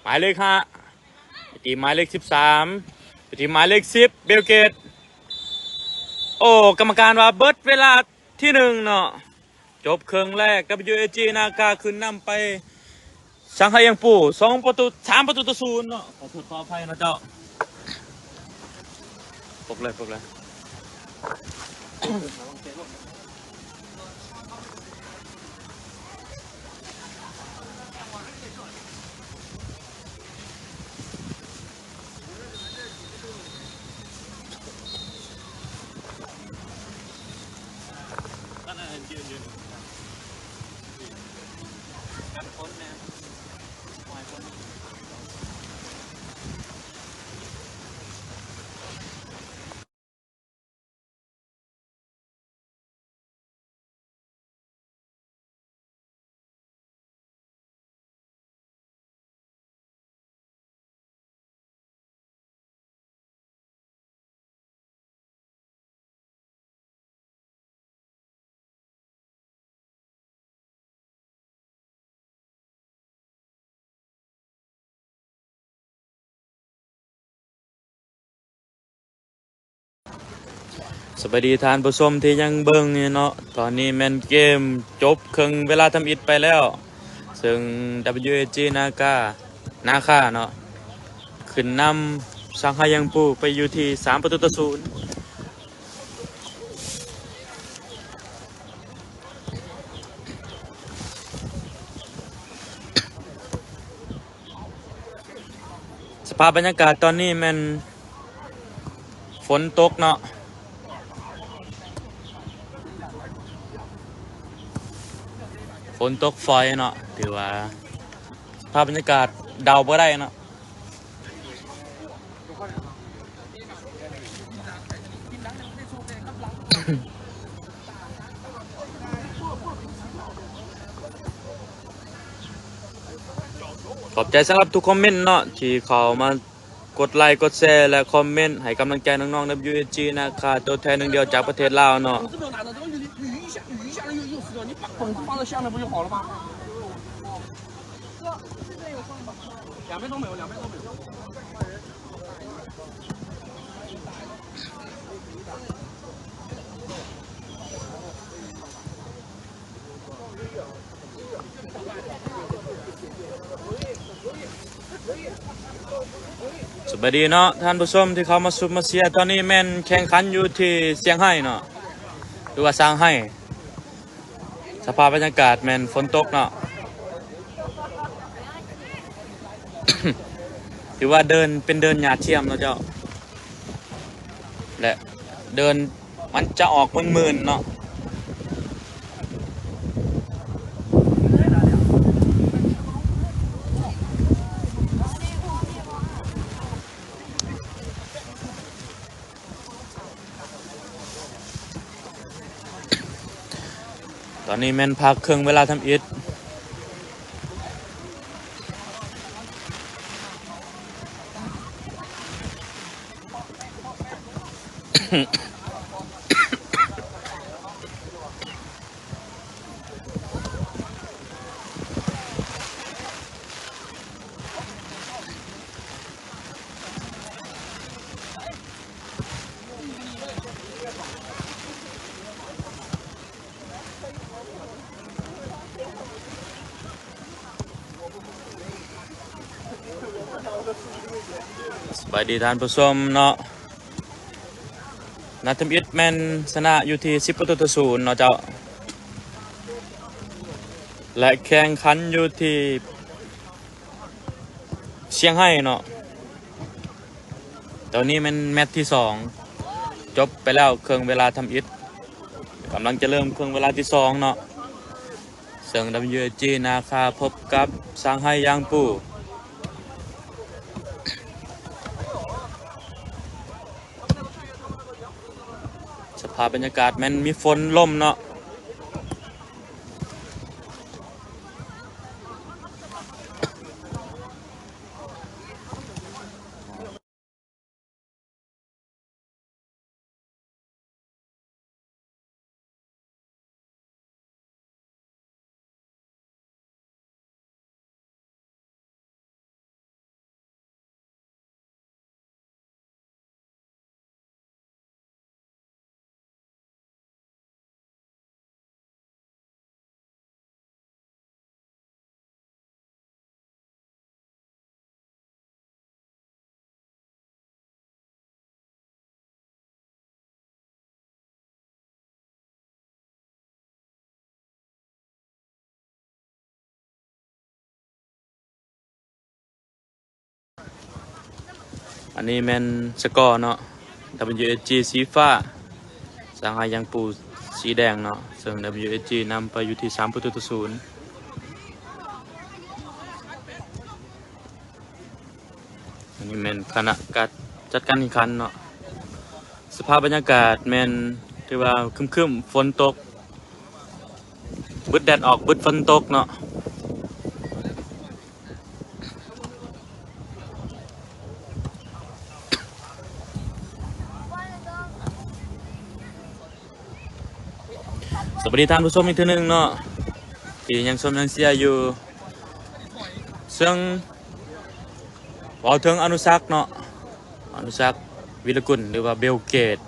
ໝາຍເລກຫ້າ ໄປທີ່ໝາຍເລກສິບສາມ ໄປທີ່ໝາຍເລກສິບ ເບວເກດ. ໂອ້ ກຳມະການວ່າເບິດເວລາທີໜຶ່ງເນາະ. ຈົບເຄິ່ງແລກ ດັບເບິນຢູເອຈີນາກາຂຶ້ນນຳໄປ ຊາງໄຮຢຽງປູ ສອງປະຕູ ສາມປະຕູຕໍ່ສູນເນາະ. ຂໍໂທດຂໍອະໄພເນາະເຈົ້າ. ປົກເລີຍ ປົກເລີຍ. ສະບາຍດີທ່ານຜູ້ຊົມທີ່ຍັງເບິ່ງຢູ່ເນາະ. ຕອນນີ້ແມ່ນເກມຈົບເຄິ່ງເວລາທຳອິດໄປແລ້ວ ເຊິ່ງ ດັບເບິນຢູເອຈີນາກາ ນາຄາເນາະ ຂຶ້ນນຳຊາງໄຮຢຽງປູໄປຢູ່ທີ່ສາມປະຕູຕໍ່ສູນ. ສະພາບບັນຍາກາດຕອນນີ້ແມ່ນຝົນຕົກເນາະ ຝົນຕົກຝອຍເນາະ ຖືວ່າສະພາບບັນຍາກາດເດົາບໍ່ໄດ້ເນາະ. ຂອບໃຈສຳລັບທຸກຄອມເມັນເນາະ ທີ່ເຂົ້າມາກົດໄລກົດແຊ ແລະ ຄອມເມັນໃຫ້ກຳລັງໃຈນ້ອງໆ ດັບເບິນຢູເອຈີນາຄາ ຕົວແທນໜຶ່ງດຽວຈາກປະເທດລາວເນາະ. ສະບາຍດີເນາະທ່ານຜູ້ຊົມທີ່ເຂົ້າມາຊຸມມາເຊຍ. ຕອນນີ້ແມ່ນແຂ່ງຂັນຢູ່ທີ່ຊຽງໄຮເນາະ ຫຼືວ່າຊາງໄຮ. ສະພາບບັນຍາກາດແມ່ນຝົນຕົກເນາະ ຖືວ່າເດີ່ນ ເປັນເດີ່ນຫຍ້າທຽມເນາະເຈົ້າ ແລະ ເດີ່ນມັນຈະອອກມື່ນໆເນາະ. ຕອນນີ້ແມ່ນພັກເຄິ່ງເວລາທຳອິດ. ເ ສະບາຍດີທ່ານຜູ້ຊົມເນາະ, ນັດທຳອິດແມ່ນຊະນະຢູ່ທີ່ສິບປະຕູຕໍ່ສູນເນາະເຈົ້າ ແລະ ແຂ່ງຂັນຢູ່ທີ່ຊຽງໄຮ້ເນາະ. ຕອນນີ້ແມ່ນແມັດທີສອງ ຈົບໄປແລ້ວເຄິ່ງເວລາທຳອິດ, ກຳລັງຈະເລີ່ມເຄິ່ງເວລາທີສອງເນາະ. ເຊິ່ງ WSG ນາຄາ ພົບກັບ ຊາງໄຮຢາງປູ. ສະພາບບັນຍາກາດແມ່ນມີຝົນລົມເນາະ. ອັນນີ້ແມ່ນສະກໍເນາະ, WSG ສີຟ້າ ຊາງໄຮຢາງປູສີແດງເນາະ, ເຊິ່ງ WSG ນຳໄປຢູ່ທີ່ສາມປະຕູຕໍ່ສູນ. ອັນນີ້ແມ່ນຄະນະການຈັດການແຂ່ງຂັນເນາະ. ສະພາບບັນຍາກາດແມ່ນຖືວ່າຄຶ້ມໆ ຝົນຕົກ, ບຶດແດດອອກ ບຶດຝົນຕົກເນາະ. ສະບາຍດີທ່ານຜູ້ຊົມອີກເທື່ອໜຶ່ງເນາະ ທີ່ຍັງຊົມຍັງເຊຍຢູ່. ເຊິ່ງເວົ້າເຖິງອະນຸສັກເນາະ, ອະນຸສັກ ວິລະກຸນ ຫຼືວ່າເບວເກດ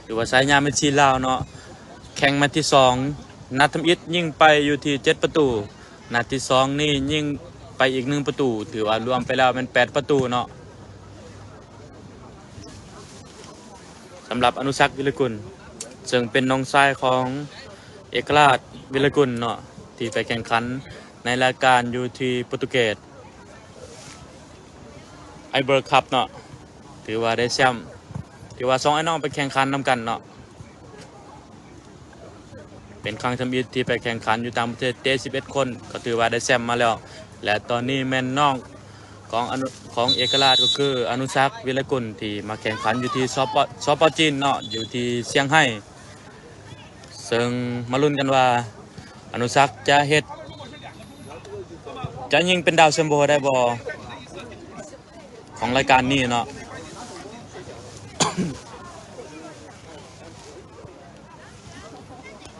ຫຼືວ່າສາຍາເມດຊີລາວເນາະ, ແຂ່ງແມັດທີສອງ ນັດທຳອິດຍິງໄປຢູ່ທີ່ເຈັດປະຕູ, ນັດທີສອງນີ້ຍິງໄປອີກໜຶ່ງປະຕູ, ຖືວ່າລວມໄປແລ້ວແມ່ນແປດປະຕູເນາະ. ສຳລັບອະນຸສັກ ວິລະກຸນ ເຊິ່ງເປັນນ້ອງຊາຍຂອງເອກະລາດ ວິລະກຸນເນາະ ທີ່ໄປແຂ່ງຂັນໃນລາຍການຢູ່ທີ່ໂປຣຕຸເກດ ໄອເບີຄັບເນາະ, ຖືວ່າໄດ້ແຊ້ມ, ຖືວ່າສອງອ້າຍນ້ອງໄປແຂ່ງຂັນນຳກັນເນາະ. ເປັນຄັ້ງທຳອິດທີ່ໄປແຂ່ງຂັນຢູ່ຕ່າງປະເທດ ເຕະສິບເອັດຄົນ ກໍຖືວ່າໄດ້ແຊ້ມມາແລ້ວ. ແລະ ຕອນນີ້ແມ່ນນ້ອງຂອງອະນຸ ຂອງເອກະລາດ ກໍຄືອະນຸສັກ ວິລະກຸນ ທີ່ມາແຂ່ງຂັນຢູ່ທີ່ ສປ ສປ ຈີນເນາະ, ຢູ່ທີ່ຊຽງໄຮ້. ເຊິ່ງມາລຸ້ນກັນວ່າອະນຸສັກຈະເຮັດ ຈະຍິງເປັນດາວເຊັມໂບໄດ້ບໍ່ ຂອງລາຍການນີ້ເນາະ.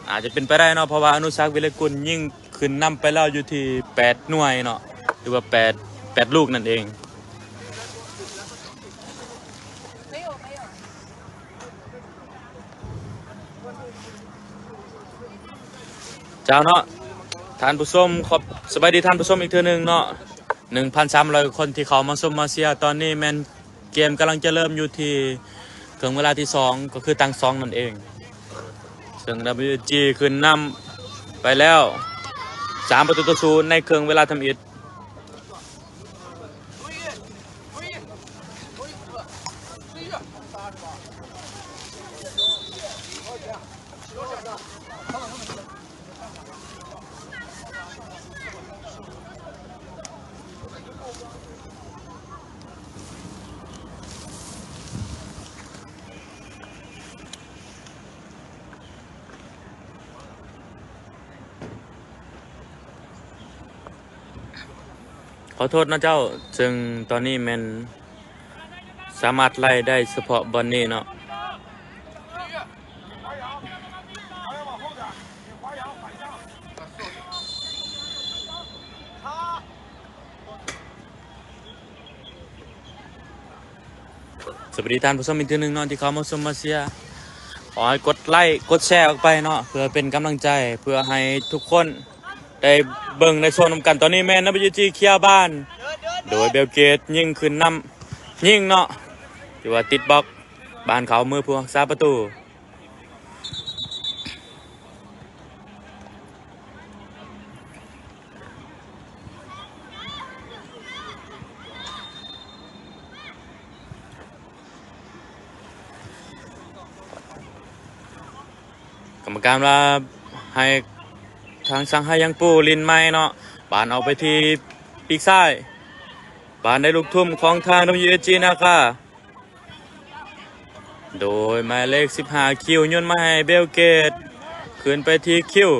ອາດຈະເປັນໄປໄດ້ເນາະ, ເພາະວ່າອະນຸສັກ ວິລະກຸນ ຍິງຂຶ້ນນຳໄປແລ້ວຢູ່ທີ່ແປດໜ່ວຍເນາະ ຫຼືວ່າແປດ ແປດລູກນັ້ນເອງ. ເຈົ້າເນາະ ທ່ານຜູ້ຊົມ, ຂອບ ສະບາຍດີທ່ານຜູ້ຊົມອີກເທື່ອໜຶ່ງເນາະ. ໜຶ່ງພັນສາມຮ້ອຍຄົນທີ່ເຂົ້າມາຊົມມາເຊຍ, ຕອນນີ້ແມ່ນເກມກຳລັງຈະເລີ່ມຢູ່ທີ່ເຄິ່ງເວລາທີສອງ ກໍຄືຕັ້ງສອງນັ້ນເອງ. ເຊິ່ງ WSG ຂຶ້ນນຳໄປແລ້ວສາມປະຕູຕໍ່ສູນໃນເຄິ່ງເວລາທຳອິດ. ຂໍໂທດນະເຈົ້າ, ເຊິ່ງຕອນນີ້ແມ່ນສາມາດໄລ່ໄດ້ສະເພາະບ່ອນນີ້ເນາະ. ສະບາຍດີທ່ານຜູ້ຊົມອີກເທື່ອໜຶ່ງເນາະ ທີ່ເຂົ້າມາຊົມມາເຊຍ. ຂໍໃຫ້ກົດໄລ້ກົດແຊອອກໄປເນາະ ເພື່ອເປັນກຳລັງໃຈ ເພື່ອໃຫ້ທຸກຄົນໄດ້ເບິ່ງໄດ້ຊົມນຳກັນ. ຕອນນີ້ແມ່ນ WSG ເຄຍບານ ໂດຍເບວເກດຍິງຂຶ້ນນຳ ຍິງເນາະ ຖືວ່າຕິດບລັອກ ບານເຂົ້າມືຜູ້ຮັກສາປະຕູ. ກຳມະການວ່າໃຫ້ທາງຊຽງໄຮ້ຢາງປູ້ຫຼິ້ນໃໝ່ເນາະ ບານອອກໄປທີ່ປີກຊ້າຍ ບານໄດ້ລູກທຸ່ມຂອງທາງ WSG ນາຄາ ໂດຍໝາຍເລກສິບຫ້າ ຄິວ ໂຍນມາໃຫ້ເບວເກດ ຄືນໄປທີ່ຄິວ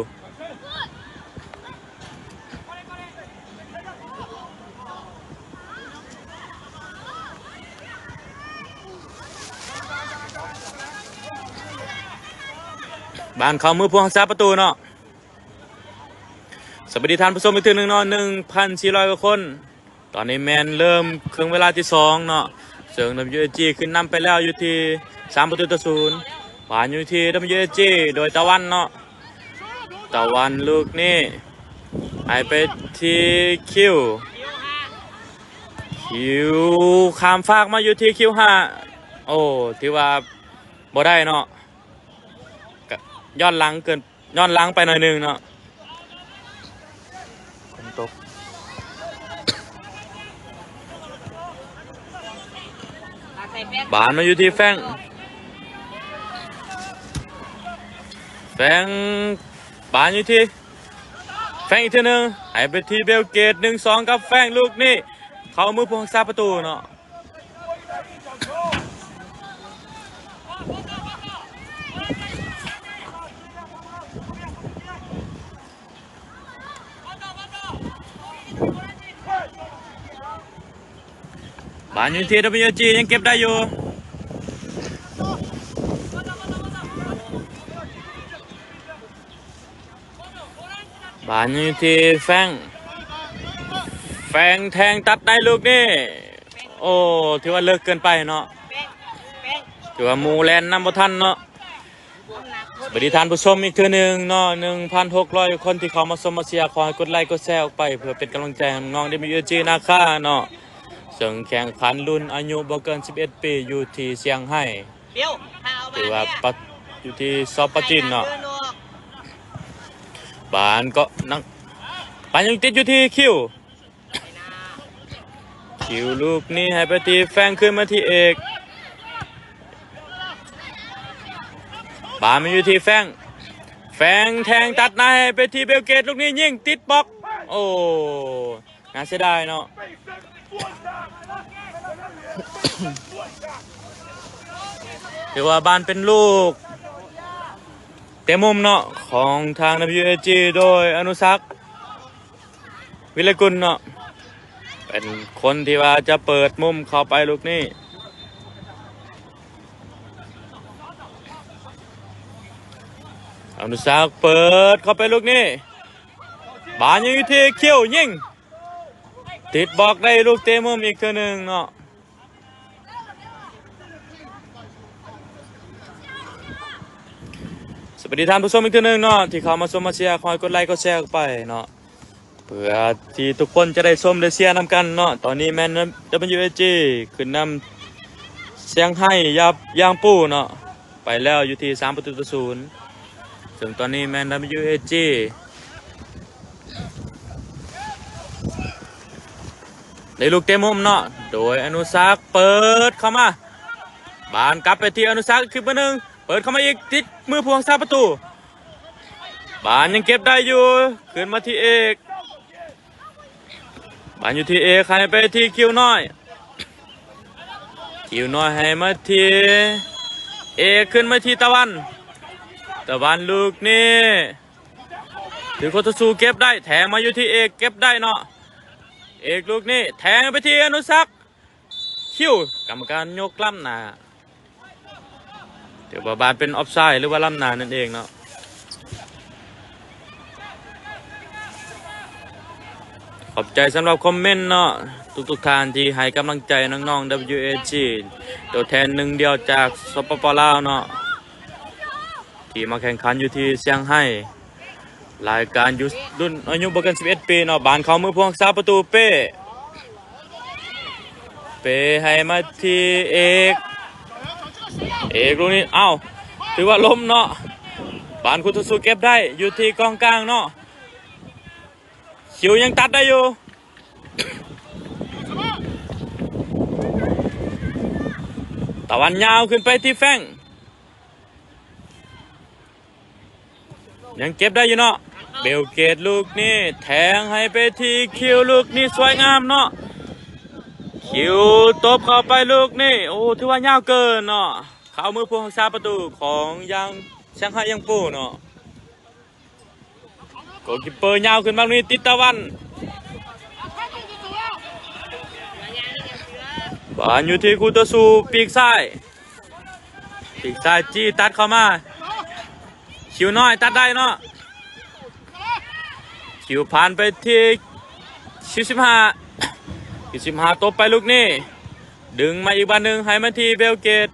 ບານເຂົ້າມືຜູ້ຮັກສາປະຕູເນາະ. ສະບາຍດີທ່ານຜູ້ຊົມອີກເທື່ອໜຶ່ງເນາະ ໜຶ່ງພັນສີ່ຮ້ອຍກວ່າຄົນ. ຕອນນີ້ແມ່ນເລີ່ມເຄິ່ງເວລາທີສອງເນາະ ເຊິ່ງ WSG ຂຶ້ນນຳໄປແລ້ວຢູ່ທີ່ສາມປະຕູຕໍ່ສູນ. ບານຢູ່ທີ່ WSG ໂດຍຕາວັນເນາະ ຕາວັນລູກນີ້ໃຫ້ໄປທີ່ຄິວ ຄິວຂ້າມຟາກມາຢູ່ທີ່ຄິວຫ້າ ໂອ້ ຖືວ່າບໍ່ໄດ້ເນາະ ກະຍ້ອນຫຼັງເກີນ ຍ້ອນຫຼັງໄປໜ້ອຍໜຶ່ງເນາະ ຝົນຕົກ. ບານມາຢູ່ທີ່ແຟງ ແຟງ ບານຢູ່ທີ່ແຟງອີກເທື່ອໜຶ່ງ ໃຫ້ໄປທີ່ເບວເກດ ໜຶ່ງສອງ ກັບແຟງ ລູກນີ້ເຂົ້າມືຜູ້ຮັກສາປະຕູເນາະ. ບານຢູ່ທີ່ WSG ຍັງເກັບໄດ້ຢູ່ ບານຢູ່ທີ່ແຟງ ແຟງແທງຕັດໃນລູກນີ້ ໂອ້ ຖືວ່າເລິກເກີນໄປເນາະ ຖືວ່າໝູ່ແລ່ນນຳບໍ່ທັນເນາະ. ສະບາຍດີທ່ານຜູ້ຊົມອີກເທື່ອໜຶ່ງເນາະ ໜຶ່ງພັນຫົກຮ້ອຍຄົນທີ່ເຂົ້າມາຊົມມາເຊຍ ຂໍໃຫ້ກົດໄລກົດແຊອອກໄປ ເພື່ອເປັນກຳລັງໃຈໃຫ້ນ້ອງ WSG ນາຄາເນາະ ເຊິ່ງແຂ່ງຂັນລຸ້ນອາຍຸບໍ່ເກີນສິບເອັດປີ ຢູ່ທີ່ຊຽງໄຮ້ ຖືວ່າປະ ຢູ່ທີ່ສປປ ຈີນເນາະ. ບານກໍນັກ ບານຍັງຕິດຢູ່ທີ່ຄິວ ຄິວລູກນີ້ໃຫ້ໄປທີ່ແຟງ ຄືນມາທີ່ເອກ ບານມາຢູ່ທີ່ແຟງ ແຟງແທງຕັດໃນໃຫ້ໄປທີ່ເບວເກດ ລູກນີ້ຍິງຕິດບລັອກ ໂອ້ ໜ້າເສຍດາຍເນາະ ຖືວ່າບານເປັນລູກເຕະມຸມເນາະ ຂອງທາງ WSG ໂດຍອະນຸສັກ ວິລະກຸນເນາະ ເປັນຄົນທີ່ວ່າຈະເປີດມຸມເຂົ້າໄປລູກນີ້ ອະນຸສັກເປີດເຂົ້າໄປລູກນີ້ ບານຍັງຢູ່ທີ່ຄິວ ຍິງ ຕິດບລັອກ ໄດ້ລູກເຕະມຸມອີກເທື່ອໜຶ່ງເນາະ. ສະບາຍດີທ່ານຜູ້ຊົມອີກເທື່ອໜຶ່ງເນາະ ທີ່ເຂົ້າມາຊົມມາເຊຍ ຂໍໃຫ້ກົດໄລກົດແຊອອກໄປເນາະ ເພື່ອທີ່ທຸກຄົນຈະໄດ້ຊົມໄດ້ເຊຍນຳກັນເນາະ. ຕອນນີ້ແມ່ນ WSG ຂຶ້ນນຳຊຽງໄຮ້ຢາງປູ້ເນາະ ໄປແລ້ວຢູ່ທີ່ສາມປະຕູຕໍ່ສູນ ເຊິ່ງຕອນນີ້ແມ່ນ WSG ໄດ້ລູກເຕະມຸມເນາະ ໂດຍອະນຸສັກເປີດເຂົ້າມາ ບານກັບໄປທີ່ອະນຸສັກ ຄືເບີໜຶ່ງ ເປີດເຂົ້າມາອີກ ຕິດມືຜູ້ຮັກສາປະຕູ ບານຍັງເກັບໄດ້ຢູ່ ຄືນມາທີ່ເອກ ບານຢູ່ທີ່ເອກ ໃຫ້ໄປທີ່ຄິວນ້ອຍ ຄິວນ້ອຍໃຫ້ມາທີ່ເອກ ຄືນມາທີ່ຕາວັນ ຕາວັນລູກນີ້ ຖືກຄົນຕໍ່ສູ້ເກັບໄດ້ ແທງມາຢູ່ທີ່ເອກ ເກັບໄດ້ເນາະ ເອກລູກນີ້ແທງໄປທີ່ອະນຸສັກ ຄິວ ກຳມະການຍົກລ້ຳໜ້າ ຖືວ່າບານເປັນອອບໄຊ ຫຼືວ່າລ້ຳໜ້ານັ້ນເອງເນາະ. ຂອບໃຈສຳລັບຄອມເມັນເນາະ ທຸກໆທ່ານທີ່ໃຫ້ກຳລັງໃຈນ້ອງໆ WSG ຕົວແທນໜຶ່ງດຽວຈາກ ສປປ ລາວເນາະ ທີ່ມາແຂ່ງຂັນຢູ່ທີ່ຊຽງໄຮ້ ລາຍການຢູ່ລຸ້ນອາຍຸບໍ່ເກີນສິບເອັດປີເນາະ. ບານເຂົ້າມືຜູ້ຮັກສາປະຕູ ເປ້ ເ ປໃຫ້ມາທີ່ເອກ ເອກລູກນີ້ ເອົ້າ ຖືວ່າລົ້ມເນາະ. ບານຄູ່ຕໍ່ສູ້ເກັບໄດ້ຢູ່ທີ່ກອງກາງເນາະ. ຄິວຍັງຕັດໄດ້ຢູ່ ຕາວັນຍາວຂຶ້ນໄປທີ່ແຟງ ຍັງເກັບໄດ້ຢູ່ເນາະ. ເບວເກດລູກນີ້ແທງໃຫ້ໄປທີ່ຄິວ ລູກນີ້ສວຍງາມເນາະ. ຄິວຕົບເຂົ້າໄປລູກນີ້ ໂອ້ ຖືວ່າຍາວເກີນເນາະ ເຂົ້າມືຜູ້ຮັກສາປະຕູຂອງຢາງ ຊຽງໄຮຢາງປູເນາະ. ໂກລຄິບເປີຍາວຂຶ້ນມານີ້ ຕິດຕາວັນ ບານຢູ່ທີ່ຄູ່ຕໍ່ສູ້ປີກຊ້າຍ ປີກຊ້າຍຈີ້ຕັດເຂົ້າມາ ຄິວນ້ອຍຕັດໄດ້ເນາະ. ຄິວຜ່ານໄປທີ່ຄິວສິບຫ້າ ຄິວສິບຫ້າຕົບໄປລູກນີ້ ດຶງມາອີກບານໜຶ່ງ ໃຫ້ມາທີ່ເບວເກດ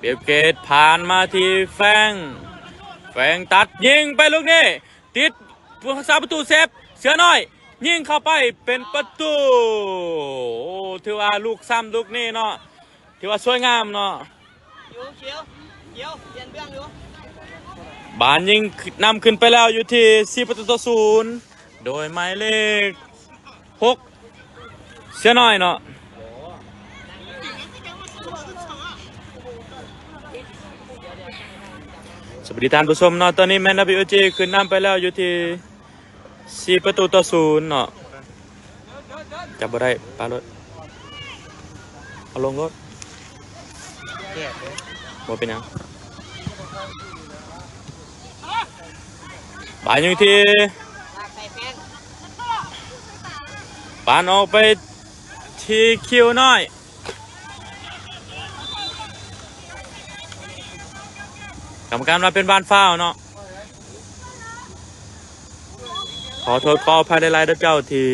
ເບວເກດຜ່ານມາທີ່ແຟງ ແຟງຕັດຍິງໄປລູກນີ້ ຕິດຜູ້ຮັກສາປະຕູເຊບ ເສືອນ້ອຍຍິງເຂົ້າໄປເປັນປະຕູ. ໂອ້ ຖືວ່າລູກຊ້ຳລູກນີ້ເນາະ ຖືວ່າສວຍງາມເນາະ. ບານຍິງນຳຂຶ້ນໄປແລ້ວຢູ່ທີ່ສີ່ປະຕູຕໍ່ສູນ ໂດຍໝາຍເລກຫົກ ເສືອນ້ອຍເນາະ. ສະບາຍດີທ່ານຜູ້ຊົມເນາະ ຕອນນີ້ແມ່ນ WG ຂຶ້ນນຳໄປແລ້ວຢູ່ທີ່ສີ່ປະຕູຕໍ່ສູນເນາະ. ຈັບບໍ່ໄດ້ ປະໂລດ ເອົາລົງໂລດ ບໍ່ເປັນຫຍັງ. ບານຢູ່ທີ່ ປານອອກໄປທີ່ຄິວນ້ອຍ ກຳມະການວ່າເປັນບານຟາວເນາະ. ຂໍໂທດຂໍອະໄພຫຼາຍໆເດີເຈົ້າ ທີ່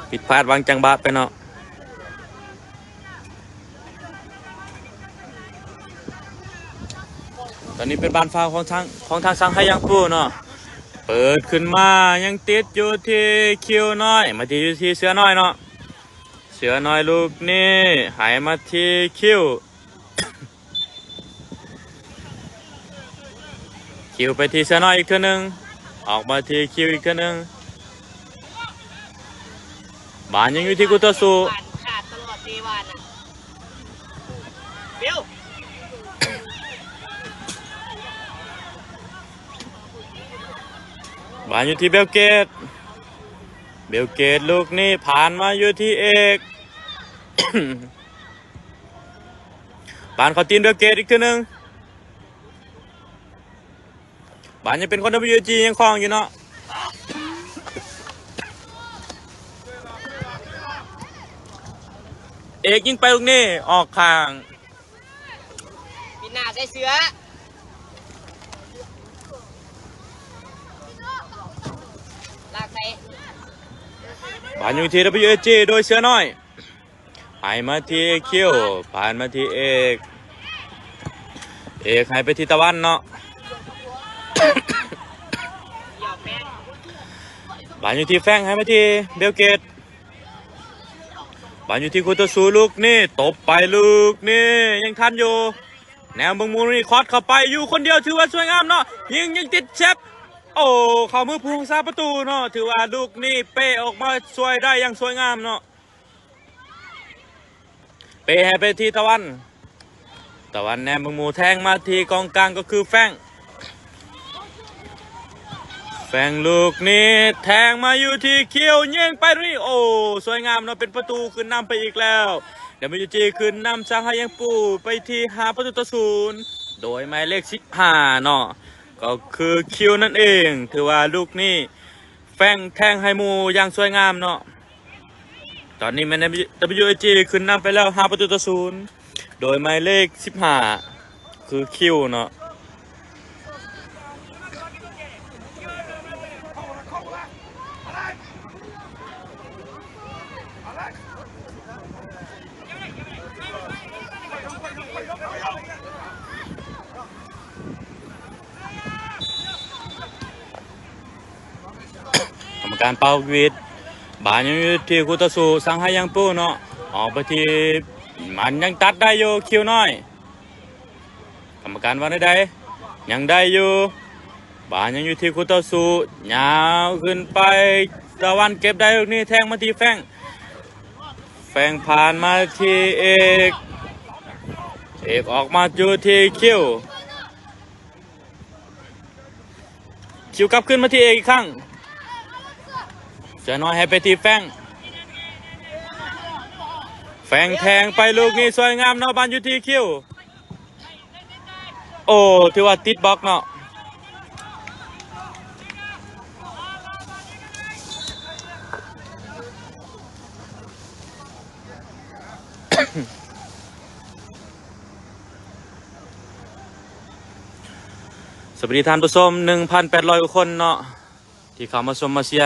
ຜິດພາດວາງຈັງຫວະໄປເນາະ. ຕອນນີ້ເປັນບານຟາວຂອງທາງ ຂອງທາງຊຽງໄຮຢາງປູເນາະ. ເປີດຂຶ້ນມາຍັງຕິດຢູ່ທີ່ຄິວນ້ອຍ ມາຕິດຢູ່ທີ່ເສືອນ້ອຍເນາະ. ເສືອນ້ອຍລູກນີ້ໃຫ້ມາທີ່ຄິວ ຄິວໄປທີ່ເສືອນ້ອຍອີກເທື່ອໜຶ່ງ ອອກມາທີ່ຄິວອີກເທື່ອໜຶ່ງ. ບານຍັງຢູ່ທີ່ຄູ່ຕໍ່ສູ້ ບານຢູ່ທີ່ເບວເກດ ເບວເກດລູກນີ້ຜ່ານມາຢູ່ທີ່ເອກ ບານເຂົ້າຕີນເບວເກດອີກເທື່ອໜຶ່ງ. ບານຍັງເປັນຂອງ WG ຍັງຄອງຢູ່ເນາະ. ເອກຍິງໄປລູກນີ້ອອກຂ້າງ ປິດໜ້າໃສ່ເສືອ ລາກໃສ່ ບານຢູ່ທີ່ WG ໂດຍເສືອນ້ອຍ. ໃຫ້ມາທີ່ຄິວ ຜ່ານມາທີ່ເອກ ເອກໃຫ້ໄປທີ່ຕາວັນເນາະ. ບານຢູ່ທີ່ແຟງ ໃຫ້ມາທີ່ເບວເກດ ບານຢູ່ທີ່ຄູ່ຕໍ່ສູ້ ລູກນີ້ຕົບໄປ ລູກນີ້ຍັງທັນຢູ່ ແນວເບິ່ງໝູນີ້ຄອດເຂົ້າໄປຢູ່ຄົນດຽວ ຖືວ່າສວຍງາມເນາະ ຍິງຍັງຕິດເຊບ ໂອ້ ເຂົ້າມືຜູ້ຮັກສາປະຕູເນາະ. ຖືວ່າລູກນີ້ເປ້ອອກມາຊ່ວຍໄດ້ຢ່າງສວຍງາມເນາະ. ເປ້ໃຫ້ໄປທີ່ຕາວັນ ຕາວັນແນມເບິ່ງໝູ ແທງມາທີ່ກອງກາງກໍຄືແຟງ ແຟງລູກນີ້ແທງມາຢູ່ທີ່ຄິວ ຍິງໄປນີ້ ໂອ້ ສວຍງາມເນາະ ເປັນປະຕູຂຶ້ນນຳໄປອີກແລ້ວ. WG ຂຶ້ນນຳຊຽງໄຮຢາງປູໄປທີ່ຫ້າປະຕູຕໍ່ສູນ ໂດຍໝາຍເລກສິບຫ້າເນາະ ກໍຄືຄິວນັ້ນເອງ. ຖືວ່າລູກນີ້ແຟງແທງໃຫ້ໝູ່ຢ່າງສວຍງາມເນາະ. ຕອນນີ້ແມ່ນ WG ຂຶ້ນນຳໄປແລ້ວຫ້າປະຕູຕໍ່ສູນ ໂດຍໝາຍເລກສິບຫ້າ ຄືຄິວເນາະ. ກຳມະກ ການເປົ່າຫວີດ ບານຍັງຢູ່ທີ່ຄູ່ຕໍ່ສູ້ ຊັງໄຮຍັງປູເນາະ ອອກໄປທີ່ ມັນຍັງຕັດໄດ້ຢູ່ ຄິວນ້ອຍ ກຳມະການວ່າແນວໃດ? ຍັງໄດ້ຢູ່ ບານຍັງຢູ່ທີ່ຄູ່ຕໍ່ສູ້ ຍາວຂຶ້ນໄປ ຕາວັນເກັບໄດ້ລູກນີ້ ແທງມາທີ່ແຟງ ແຟງຜ່ານມາທີ່ເອກ ເອກອອກມາຢູ່ທີ່ຄິວ ຄິວກັບຄືນມາທີ່ເອກອີກຄັ້ງ ເສືອນ້ອຍໃຫ້ໄປທີ່ແຟງ ແຟງແທງໄປລູກນີ້ສວຍງາມເນາະ ບານຢູ່ທີ່ຄິວ ໂອ້ ຖືວ່າຕິດບລັອກເນາະ. ສະບາຍດີທ່ານຜູ້ຊົມ ໜຶ່ງພັນແປດຮ້ອຍກວ່າຄົນເນາະ ທີ່ເຂົ້າມາຊົມມາເຊຍ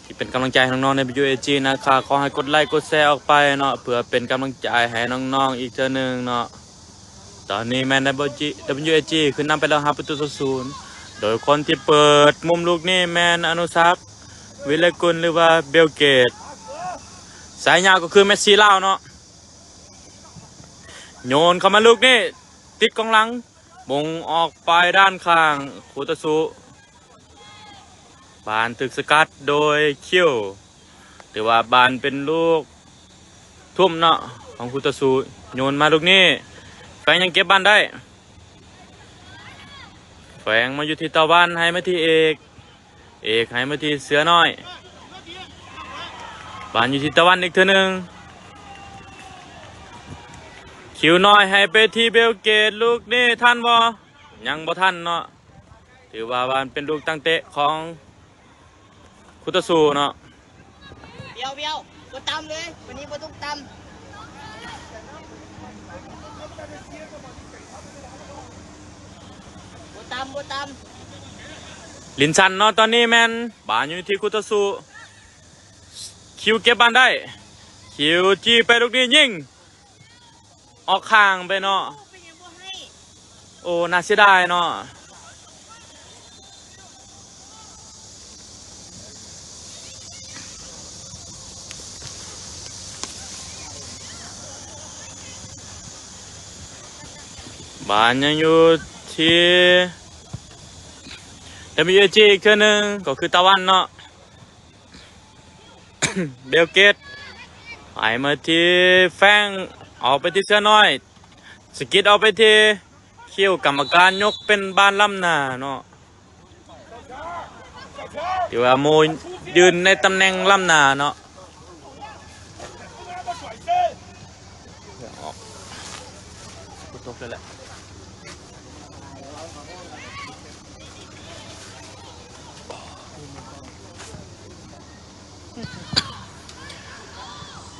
ທີ່ເປັນກຳລັງໃຈໃຫ້ນ້ອງໆໃນ WAG ນາຄາ ຂໍໃຫ້ກົດໄລກົດແຊອອກໄປເນາະ ເພື່ອເປັນກຳລັງໃຈໃຫ້ນ້ອງໆອີກເທື່ອໜຶ່ງເນາະ. ຕອນນີ້ແມ່ນ WAG WAG ຂຶ້ນນຳໄປແລ້ວ ຫ້າປະຕູຕໍ່ສູນ ໂດຍຄົນທີ່ເປີດມຸມລູກນີ້ແມ່ນອະນຸສັກ ວິລະກຸນ ຫຼືວ່າເບວເກດ ສາຍຍາວກໍຄືເມດຊີລາວເນາະ ໂຍນເຂົ້າມາລູກນີ້ ຕິດກອງຫຼັງ ມົງອອກໄປດ້ານຂ້າງຄູ່ຕໍ່ສູ້ ບານຖືກສະກັດໂດຍຄິວ ຖືວ່າບານເປັນລູກທຸ່ມເນາະ ຂອງຄູ່ຕໍ່ສູ້ ໂຍນມາລູກນີ້ ແຟງຍັງເກັບບານໄດ້ ແຟງມາຢູ່ທີ່ຕາວັນ ໃຫ້ມາທີ່ເອກ ເອກໃຫ້ມາທີ່ເສືອນ້ອຍ ບານຢູ່ທີ່ຕາວັນອີກເທື່ອໜຶ່ງ ຄິວນ້ອຍໃຫ້ໄປທີ່ເບວເກດ ລູກນີ້ທັນບໍ່? ຍັງບໍ່ທັນເນາະ ຖືວ່າບານເປັນລູກຕັ້ງເຕະຂອງຄູ່ຕໍ່ສູ້ເນາະ. ບຽວ ບຽວ ບໍ່ຕຳເລີຍ ວັນນີ້ບໍ່ຕ້ອງຕຳ ບໍ່ຕຳ ບໍ່ຕຳ ລິນຊັນເນາະ ຕອນນີ້ແມ່ນບານຢູ່ທີ່ຄູ່ຕໍ່ສູ້ ຄິວເກັບບານໄດ້ ຄິວຈີ້ໄປລູກນີ້ຍິງ ອອກຂ້າງໄປເນາະ ໂອ້ ໜ້າເສຍດາຍເນາະ ບານຍັງຢູ່ທີ່ WAG ອີກເທື່ອໜຶ່ງ ກໍຄືຕາວັນເນາະ ເບວເກດ ໃຫ້ມາທີ່ແຟງ ອອກໄປທີ່ເສືອນ້ອຍ ສະກິດອອກໄປທີ່ຄິວ ກຳມະການຍົກເປັນບານລ້ຳໜ້າເນາະ ຖືວ່າໂມຢືນໃນຕຳແໜ່ງລ້ຳໜ້າເນາະ.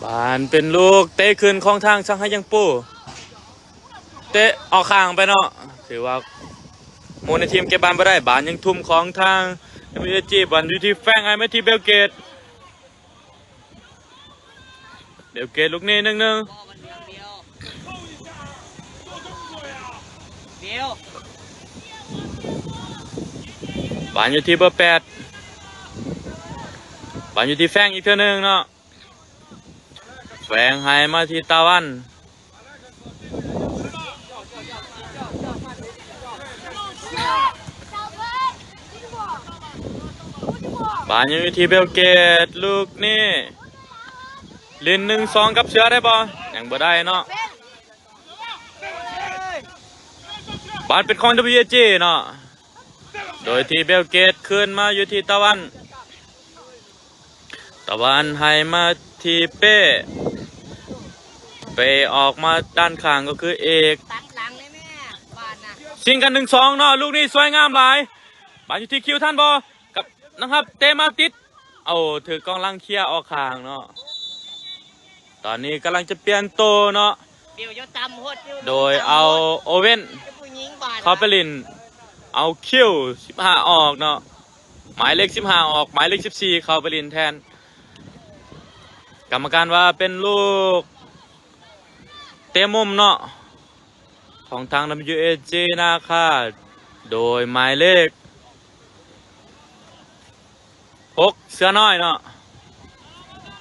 ບານເປັນລູກເຕະຂຶ້ນຂອງທາງ ຊັງໄຮຍັງປູ ເຕະອອກຂ້າງໄປເນາະ ຖືວ່າໝູ່ໃນທີມເກັບບານບໍ່ໄດ້ ບານຍັງທຸ່ມຂອງທາງ WAG ບານຢູ່ທີ່ແຟງ ໃຫ້ມາທີ່ເບວເກດ ເບວເກດລູກນີ້ ໜຶ່ງໜຶ່ງ ບານຢູ່ທີ່ເບີແປດ ບານຢູ່ທີ່ແຟງອີກເທື່ອໜຶ່ງເນາະ ແຟງໃຫ້ມາທີ່ຕາວັນ ບານຍັງຢູ່ທີ່ເບວເກດ ລູກນີ້ຫຼິ້ນໜຶ່ງສອງກັບເສືອໄດ້ບໍ່? ຍັງບໍ່ໄດ້ເນາະ ບານເປັນຂອງ WAG ເນາະ ໂດຍທີ່ເບວເກດຄືນມາຢູ່ທີ່ຕາວັນ ຕາວັນໃຫ້ມາທີ່ເປ້ ເປ້ອອກມາດ້ານຂ້າງກໍຄືເອກ ຕັດຫຼັງເລີຍແມ່ ບານນະ ຊິງກັນ ໜຶ່ງສອງ ເນາະ ລູກນີ້ສວຍງາມຫຼາຍ ບານຢູ່ທີ່ຄິວ ທັນບໍ່ ກັບ ນະຄັບ ເຕະມາຕິດ ເອົາ ຖືກກອງຫຼັງເຄຍອອກຂ້າງເນາະ ຕອນນີ້ກຳລັງຈະປ່ຽນໂຕເນາະ ບິວ ຢ່າຕ່ຳໂພດ ບິວ ໂດຍເອົາ ໂອເວັນ ເປັນຜູ້ຍິງບາດນະ ເຂົ້າໄປຫຼິ້ນ ເອົາຄິວ ສິບຫ້າ ອອກເນາະ ໝາຍເລກ ສິບຫ້າ ອອກ ໝາຍເລກ ສິບສີ່ ເຂົ້າໄປຫຼິ້ນແທນ ກຳມະການວ່າເປັນລູກເຕະມຸມເນາະ ຂອງທາງ WAG ນາຄາ ໂດຍໝາຍເລກ ຫົກ ເສືອນ້ອຍເນາະ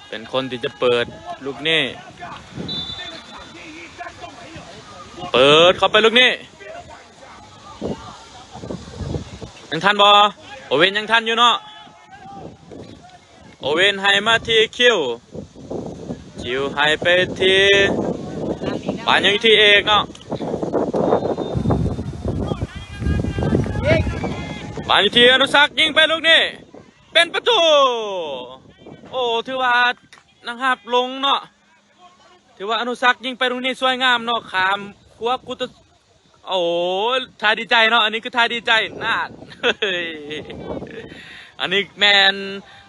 ເປັນຄົນທີ່ຈະເປີດລູກນີ້ ເປີດເຂົ້າໄປລູກນີ້ ຍັງທັນບໍ່? ໂອເວັນຍັງທັນຢູ່ເນາະ ໂອເວັນໃຫ້ມາທີ່ຄິວ ຄິວໃຫ້ໄປທີ່ ບານຍັງທີ່ເອກເນາະ ບານຢູ່ທີ່ອະນຸສັກ ຍິງໄປລູກນີ້ ເປັນປະຕູ ໂອ້ ຖືວ່ານັກຮັບລົງເນາະ ຖືວ່າອະນຸສັກຍິງໄປລູກນີ້ສວຍງາມເນາະ ຂ້າມຂົວກຸດຕະ ໂອ້ ທ່າດີໃຈເນາະ ອັນນີ້ຄືທ່າດີໃຈ ນານ ອັນນີ້ແມ່ນ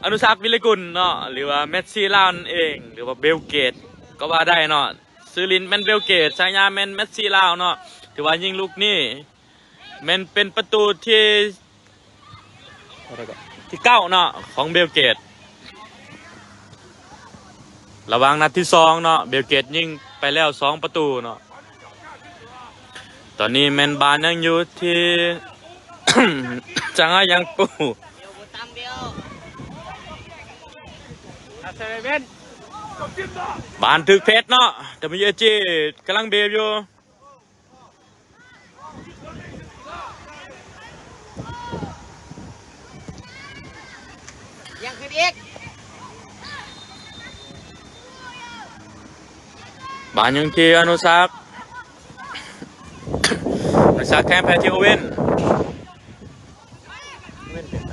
ອະນຸສັກ ວິໄລກຸນເນາະ ຫຼືວ່າແມັດຊີລາວນັ້ນເອງ ຫຼືວ່າເບວເກດກໍວ່າໄດ້ເນາະ ຊື່ຫຼິ້ນແມ່ນເບວເກດ ສາຍາແມ່ນແມັດຊີລາວເນາະ ຖືວ່າຍິງລູກນີ້ ແມ່ນເປັນປະຕູທີ່ ທີ່ເກົ້າເນາະ ຂອງເບວເກດ ລະຫວ່າງນັດທີສອງເນາະ ເບວເກດຍິງໄປແລ້ວສອງປະຕູເນາະ ຕອນນີ້ແມ່ນບານຍັງຢູ່ທີ່ ຈາງຫາຍັງປູ ບານຖືກເພດເນາະ ດັບເບິນຢູເອສຈີ ກຳລັງບີບຢູ່ ຍັງຂຶ້ນອີກ ບານຍັງທີ່ອະນຸສັກ ອະນຸສັກແທງໄປທີ່ໂອເວັນ ເວັນເປັນໃ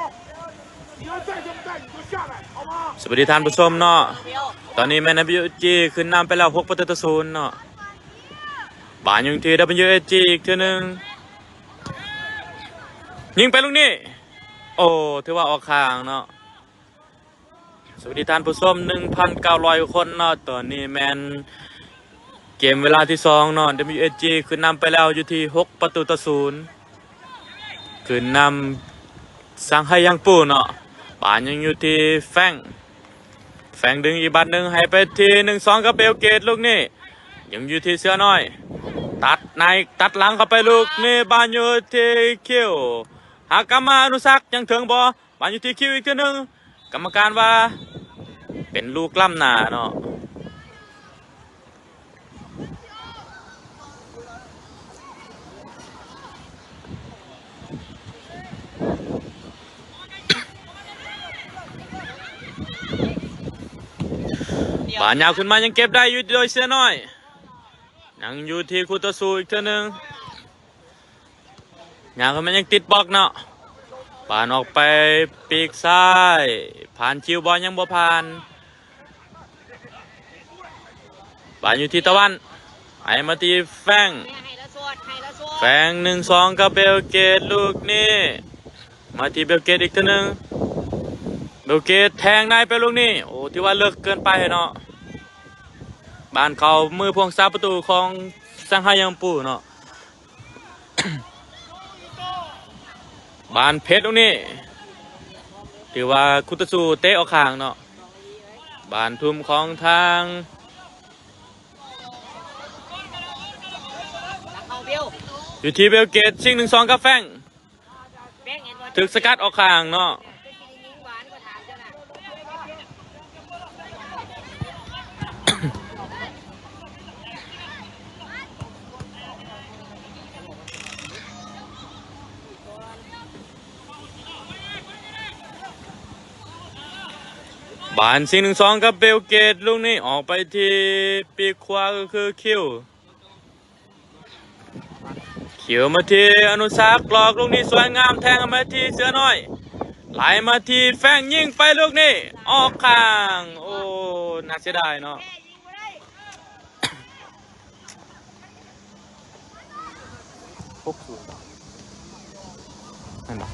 ຜ? ເອົ້າ ສະຫວັດດີທ່ານຜູ້ຊົມເນາະ ຕອນນີ້ແມ່ນ ດັບເບິນຢູເອສຈີ ຂຶ້ນນຳໄປແລ້ວ ຫົກປະຕູຕໍ່ສູນເນາະ ບານຢູ່ທີ່ ດັບເບິນຢູເອສຈີ ອີກເທື່ອໜຶ່ງ ຍິງໄປລູກນີ້ ໂອ້ ຖືວ່າອອກຂ້າງເນາະ ສະຫວັດດີທ່ານຜູ້ຊົມ ໜຶ່ງພັນເກົ້າຮ້ອຍກວ່າຄົນເນາະ ຕອນນີ້ແມ່ນເກມເວລາທີສອງເນາະ ດັບເບິນຢູເອສຈີ ຂຶ້ນນຳໄປແລ້ວຢູ່ທີ່ ຫົກປະຕູຕໍ່ສູນ ຂຶ້ນນຳ ຊາງໄຮຍັງປູເນາະ ບານຍັງຢູ່ທີ່ແຟງ ແຟງດຶງອີກບາດໜຶ່ງໃຫ້ໄປທີ່ ໜຶ່ງສອງ ກັບເບວເກດ ລູກນີ້ ຍັງຢູ່ທີ່ເສືອນ້ອຍ ຕັດໃນ ຕັດຫຼັງເຂົ້າໄປລູກນີ້ ບານຢູ່ທີ່ຄິວ ຫາກກັບມາ ອະນຸສັກ ຍັງເຖິງບໍ່? ບານຢູ່ທີ່ຄິວອີກເທື່ອໜຶ່ງ ກຳມະການວ່າເປັນລູກລ້ຳໜ້າເນາະ ບານຍາວຂຶ້ນມາຍັງເກັບໄດ້ຢູ່ໂດຍເສືອນ້ອຍ ຍັງຢູ່ທີ່ຄູ່ຕໍ່ສູ້ອີກເທື່ອໜຶ່ງ. ຍາວຂຶ້ນມາຍັງຕິດບລັອກເນາະ ບານອອກໄປປີກຊ້າຍ ຜ່ານຄິວບໍ່ ຍັງບໍ່ຜ່ານ ບານຢູ່ທີ່ຕາວັນ ໃຫ້ມາທີ່ແຟງ ແຟງ ໜຶ່ງສອງ ກັບເບວເກດ ລູກນີ້ ມາທີ່ເບວເກດອີກເທື່ອໜຶ່ງ ເບວເກດແທງໃນໄປລູກນີ້ ໂອ້ ຖືວ່າເລິກເກີນໄປເນາະ ບານເຂົ້າມືພວງສາປະຕູຂອງຊາງໄຮຍັງປູເນາະ. ບານເພດລູກນີ້ ຖືວ່າຄູ່ຕໍ່ສູ້ເຕະອອກຂ້າງເນາະ ບານທຸ່ມຂອງທາງ ຢູ່ທີ່ເບວເກດ ຊິງ ໜຶ່ງສອງ ກັບແຟງ ຖືກສະກັດອອກຂ້າງເນາະ ບານຊິງ ໜຶ່ງສອງ ກັບເບວເກດ ລູກນີ້ອອກໄປທີ່ປີກຂວາ ກໍຄືຄິວ ຄິວມາທີ່ອະນຸສັກ ຫຼອກລູກນີ້ສວຍງາມ ແທງມາທີ່ເສືອນ້ອຍ ໄຫຼມາທີ່ແຟງ ຍິງໄປລູກນີ້ອອກຂ້າງ ໂອ້ ໜ້າເສຍດາຍເນາະ. ຫົກສູນ ແມ່ນບໍ່?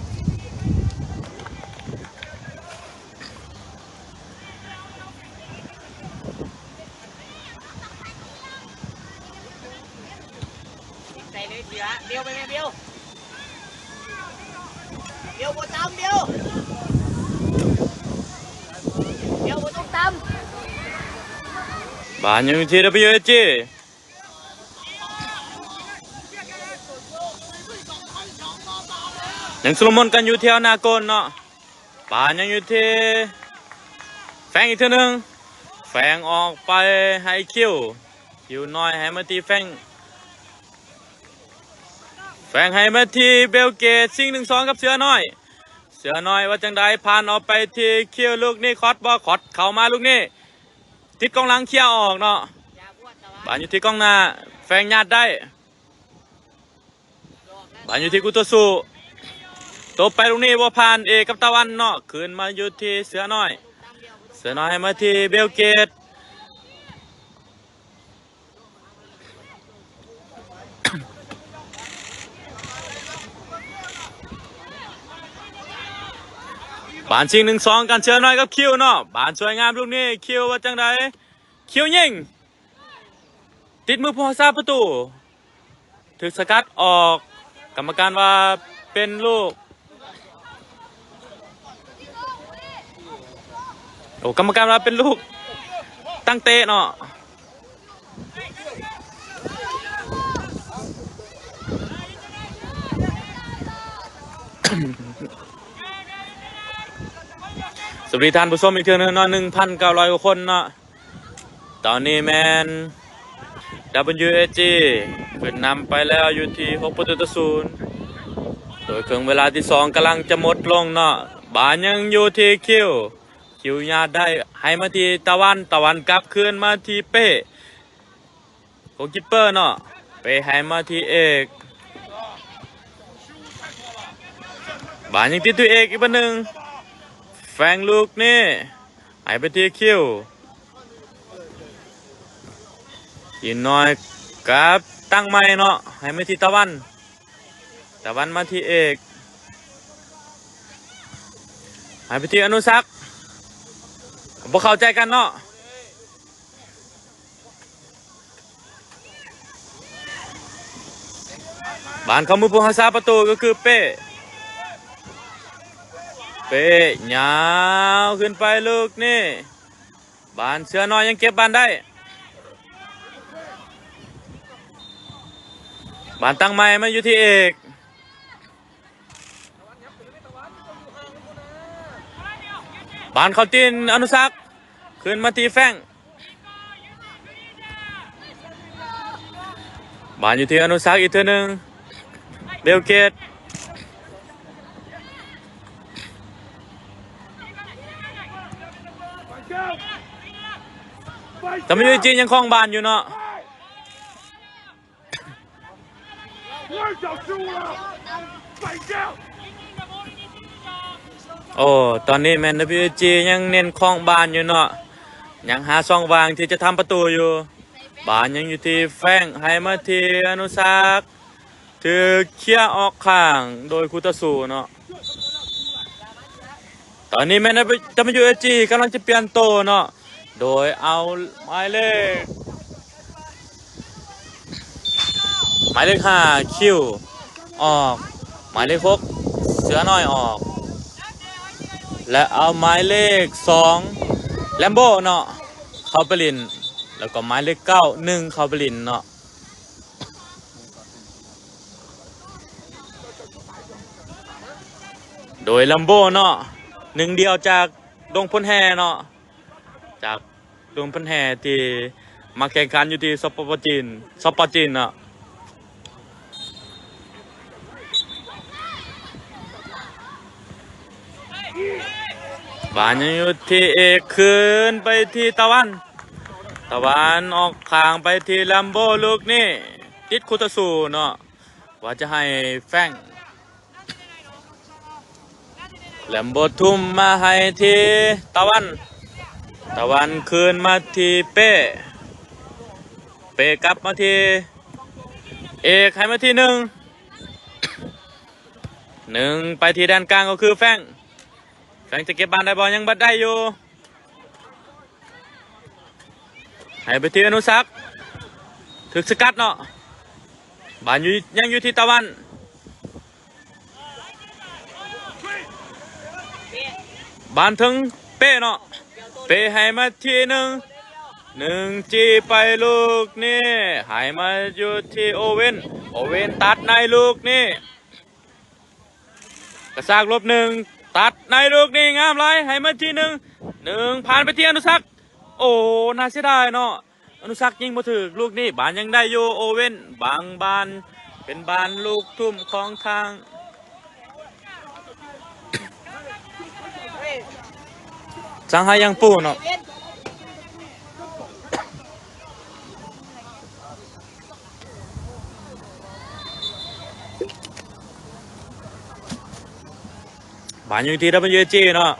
ໃສ່ເລີຍເສືອ ເບວໄປແມ່ ເບວ. ດຽວບໍ່ຕຳ ດຽວ ດຽວບໍ່ຕ້ອງຕຳ. ບານຍັງຢູ່ທີ່ WSG ຍັງຊຸລະມຸນກັນຢູ່ແຖວໜ້າໂກນເນາະ. ບານຍັງຢູ່ທີ່ແຟງອີກເທື່ອໜຶ່ງ, ແຟງອອກໄປໃຫ້ຄິວ, ຄິວນ້ອຍໃຫ້ມາທີ່ແຟງ, ແຟງໃຫ້ມາທີ່ເບວເກດ, ຊິງ ໜຶ່ງສອງ ກັບເສືອນ້ອຍ. ເສືອນ້ອຍວ່າຈັ່ງໃດ? ຜ່ານອອກໄປທີ່ຄິວ, ລູກນີ້ຄອດບໍ່? ຄອດເຂົ້າມາລູກນີ້ ຕິດກອງຫຼັງ, ເຄຍອອກເນາະ. ບານຢູ່ທີ່ກອງໜ້າ, ແຟງຍາດໄດ້. ບານຢູ່ທີ່ຄູ່ຕໍ່ສູ້, ຕົບໄປລູກນີ້ບໍ່ຜ່ານ, ເອກກັບຕາວັນເນາະ, ຄືນມາຢູ່ທີ່ເສືອນ້ອຍ, ເສືອນ້ອຍໃຫ້ມາທີ່ເບວເກດ. ບານຊິງ ໜຶ່ງສອງ ກັນເສືອນ້ອຍກັບຄິວເນາະ, ບານສວຍງາມລູກນີ້, ຄິວວ່າຈັ່ງໃດ? ຄິວຍິງ ຕິດມືຜູ້ຮັກສາປະຕູ, ຖືກສະກັດອອກ. ກຳມະການວ່າເປັນລູກ, ໂອ້ ກຳມະການວ່າເປັນລູກຕັ້ງເຕະເນາະ. ສະຫວັດດີທ່ານຜູ້ຊົມອີກເທື່ອໜຶ່ງເນາະ, ໜຶ່ງພັນເກົ້າຮ້ອຍກວ່າຄົນເນາະ. ຕອນນີ້ແມ່ນ WSG ຂຶ້ນນຳໄປແລ້ວຢູ່ທີ່ຫົກປະຕູຕໍ່ສູນ ໂດຍເຄິ່ງເວລາທີສອງກຳລັງຈະໝົດລົງເນາະ. ບານຍັງຢູ່ທີ່ຄິວ, ຄິວຍາດໄດ້ໃຫ້ມາທີ່ຕາວັນ, ຕາວັນກັບຄືນມາທີ່ເປ້, ໂກລຄິບເປີເນາະ, ເປ້ໃຫ້ມາທີ່ເອກ, ບານຍັງຕິດທີ່ເອກອີກບາດໜຶ່ງ, ແຟງລູກນີ້ໃຫ້ໄປທີ່ຄິວ, ກິນນ້ອຍກັບຕັ້ງໃໝ່ເນາະ, ໃຫ້ມາທີ່ຕາວັນ, ຕາວັນມາທີ່ເອກ, ໃຫ້ໄປທີ່ອະນຸສັກ, ບໍ່ເຂົ້າໃຈກັນເນາະ. ບານເຂົ້າມືຜູ້ຮັກສາປະຕູກໍຄືເປ້, ເປ້ຍາວຂຶ້ນໄປລູກນີ້, ບານເສືອນ້ອຍຍັງເກັບບານໄດ້, ບານຕັ້ງໃໝ່ມາຢູ່ທີ່ເອກ. ບານເຂົ້າຕີນອະນຸສັກ, ຄືນມາທີ່ແຟງ, ບານຢູ່ທີ່ອະນຸສັກອີກເທື່ອໜຶ່ງ, ເບວເກດ, ຕາມຢູ່ຈີນຍັງຄອງບານຢູ່ເນາະ. ໂອ້ ຕອນນີ້ແມ່ນ WSG ຍັງເນັ້ນຄອງບານຢູ່ເນາະ, ຍັງຫາຊ່ອງວ່າງທີ່ຈະທຳປະຕູຢູ່. ບານຍັງຢູ່ທີ່ແຟງ, ໃຫ້ມາທີ່ອະນຸສັກ, ຖືກເຄຍອອກຂ້າງໂດຍຄູ່ຕໍ່ສູ້ເນາະ. ຕອນນີ້ແມ່ນ WSG ກຳລັງຈະປ່ຽນໂຕເນາະ, ໂດຍເອົາໝາຍເລກ ໝາຍເລກຫ້າ ຄິວ ອອກ, ໝາຍເລກຫົກ ເສືອນ້ອຍອອກ ແລະ ເອົາໝາຍເລກສອງ ແລມໂບເນາະ ເຂົ້າໄປຫຼິ້ນ, ແລ້ວກໍໝາຍເລກເກົ້າ ໜຶ່ງ ເຂົ້າໄປຫຼິ້ນເນາະ. ໂດຍ ແລມໂບເນາະ ໜຶ່ງດຽວຈາກດົງພົນແຮ່ເນາະ, ຈາກດົງພົນແຮ່ທີ່ມາແຂ່ງຂັນຢູ່ທີ່ ສປປ ຈີນ ສປປ ຈີນເນາະ. ບານຍັງຢູ່ທີ່ເອກ ຄືນໄປທີ່ຕາວັນ, ຕາວັນອອກຂ້າງໄປທີ່ແລມໂບ, ລູກນີ້ຕິດຄູ່ຕໍ່ສູ້ເນາະ, ວ່າຈະໃຫ້ແຟງ ແລມໂບທຸ່ມມາໃຫ້ທີ່ຕາວັນ, ຕາວັນຄືນມາທີ່ເປ້, ເປ້ກັບມາທີ່ເອກ, ໃຫ້ມາທີ່ໜຶ່ງ, ໜຶ່ງ ໄປທີ່ແດນກາງກໍຄືແຟງ, ແຟງຈະເກັບບານໄດ້ບໍ່? ຍັງບໍ່ໄດ້ຢູ່. ໃຫ້ໄປທີ່ອະນຸສັກ, ຖືກສະກັດເນາະ, ບານຢູ່ ຍັງຢູ່ທີ່ຕາວັນ, ບານເຖິງເປ້ເນາະ ເປ້ໃຫ້ມາທີ່ໜຶ່ງ ໜຶ່ງຈີ່ໄປລູກນີ້ ໃຫ້ມາຢູ່ທີ່ໂອເວັນ ໂອເວັນຕັດໃນລູກນີ້ ກະຊາກຫຼົບໜຶ່ງ ຕັດໃນລູກນີ້ ງາມຫຼາຍ ໃຫ້ມາທີ່ໜຶ່ງ ໜຶ່ງ ຜ່ານໄປທີ່ອະນຸສັກ ໂອ້ ໜ້າເສຍດາຍເນາະ ອະນຸສັກຍິງບໍ່ຖືກລູກນີ້ ບານຍັງໄດ້ຢູ່ ໂອເວັນ ບັງບານ ເປັນບານລູກທຸ່ມຂອງທາງ ຊາງໄຮຍັງປູເນາະ ບານຢູ່ທີ່ ດັບເບິນຢູເອຈີ ເນາະ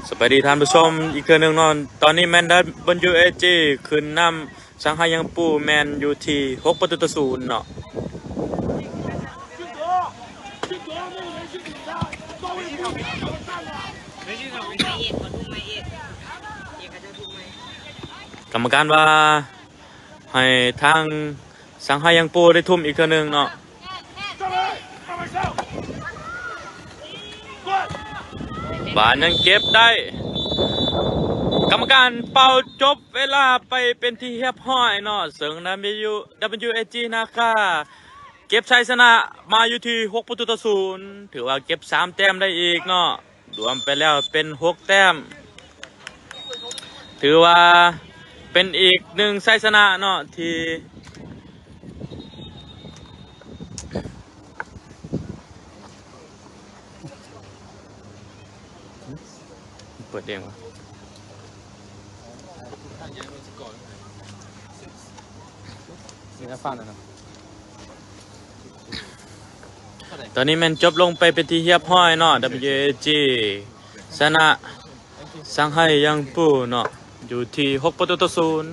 ສະບາຍດີທ່ານຜູ້ຊົມອີກເທື່ອໜຶ່ງເນາະ ຕອນນີ້ແມ່ນ ດັບເບິນຢູເອຈີ ຂຶ້ນນຳ ຊາງໄຮຍັງປູ ແມ່ນຢູ່ທີ່ຫົກປະຕູຕໍ່ສູນເນາະ ກຳມະການວ່າ ໃຫ້ທາງຊາງໄຮຍັງປູໄດ້ທຸ່ມອີກເທື່ອໜຶ່ງເນາະ ບານຍັງເກັບໄດ້ ກຳມະການເປົ່າຈົບເວລາໄປເປັນທີ່ຮຽບຮ້ອຍເນາະ ເຊິ່ງ ດັບເບິນຢູເອຈີ ນາຄາ ເກັບໄຊຊະນະມາຢູ່ທີ່ຫົກປະຕູຕໍ່ສູນ ຖືວ່າເກັບສາມແຕ້ມໄດ້ອີກເນາະ ລວມໄປແລ້ວເປັນຫົກແຕ້ມ ຖືວ່າເປັນອີກໜຶ່ງໄຊຊະນະເນາະ ທີ່ ເປີດເອງວະ ເສຍຟານແລ້ວເນາະ ຕອນນີ້ແມ່ນຈົບລົງໄປເປັນທີ່ຮຽບຮ້ອຍເນາະ ດັບເບິນຢູເອຈີ ຊະນະ ຊາງໄຮຍັງປູເນາະ ຢູ່ທີ່ຫົກປະຕູຕໍ່ສູນ.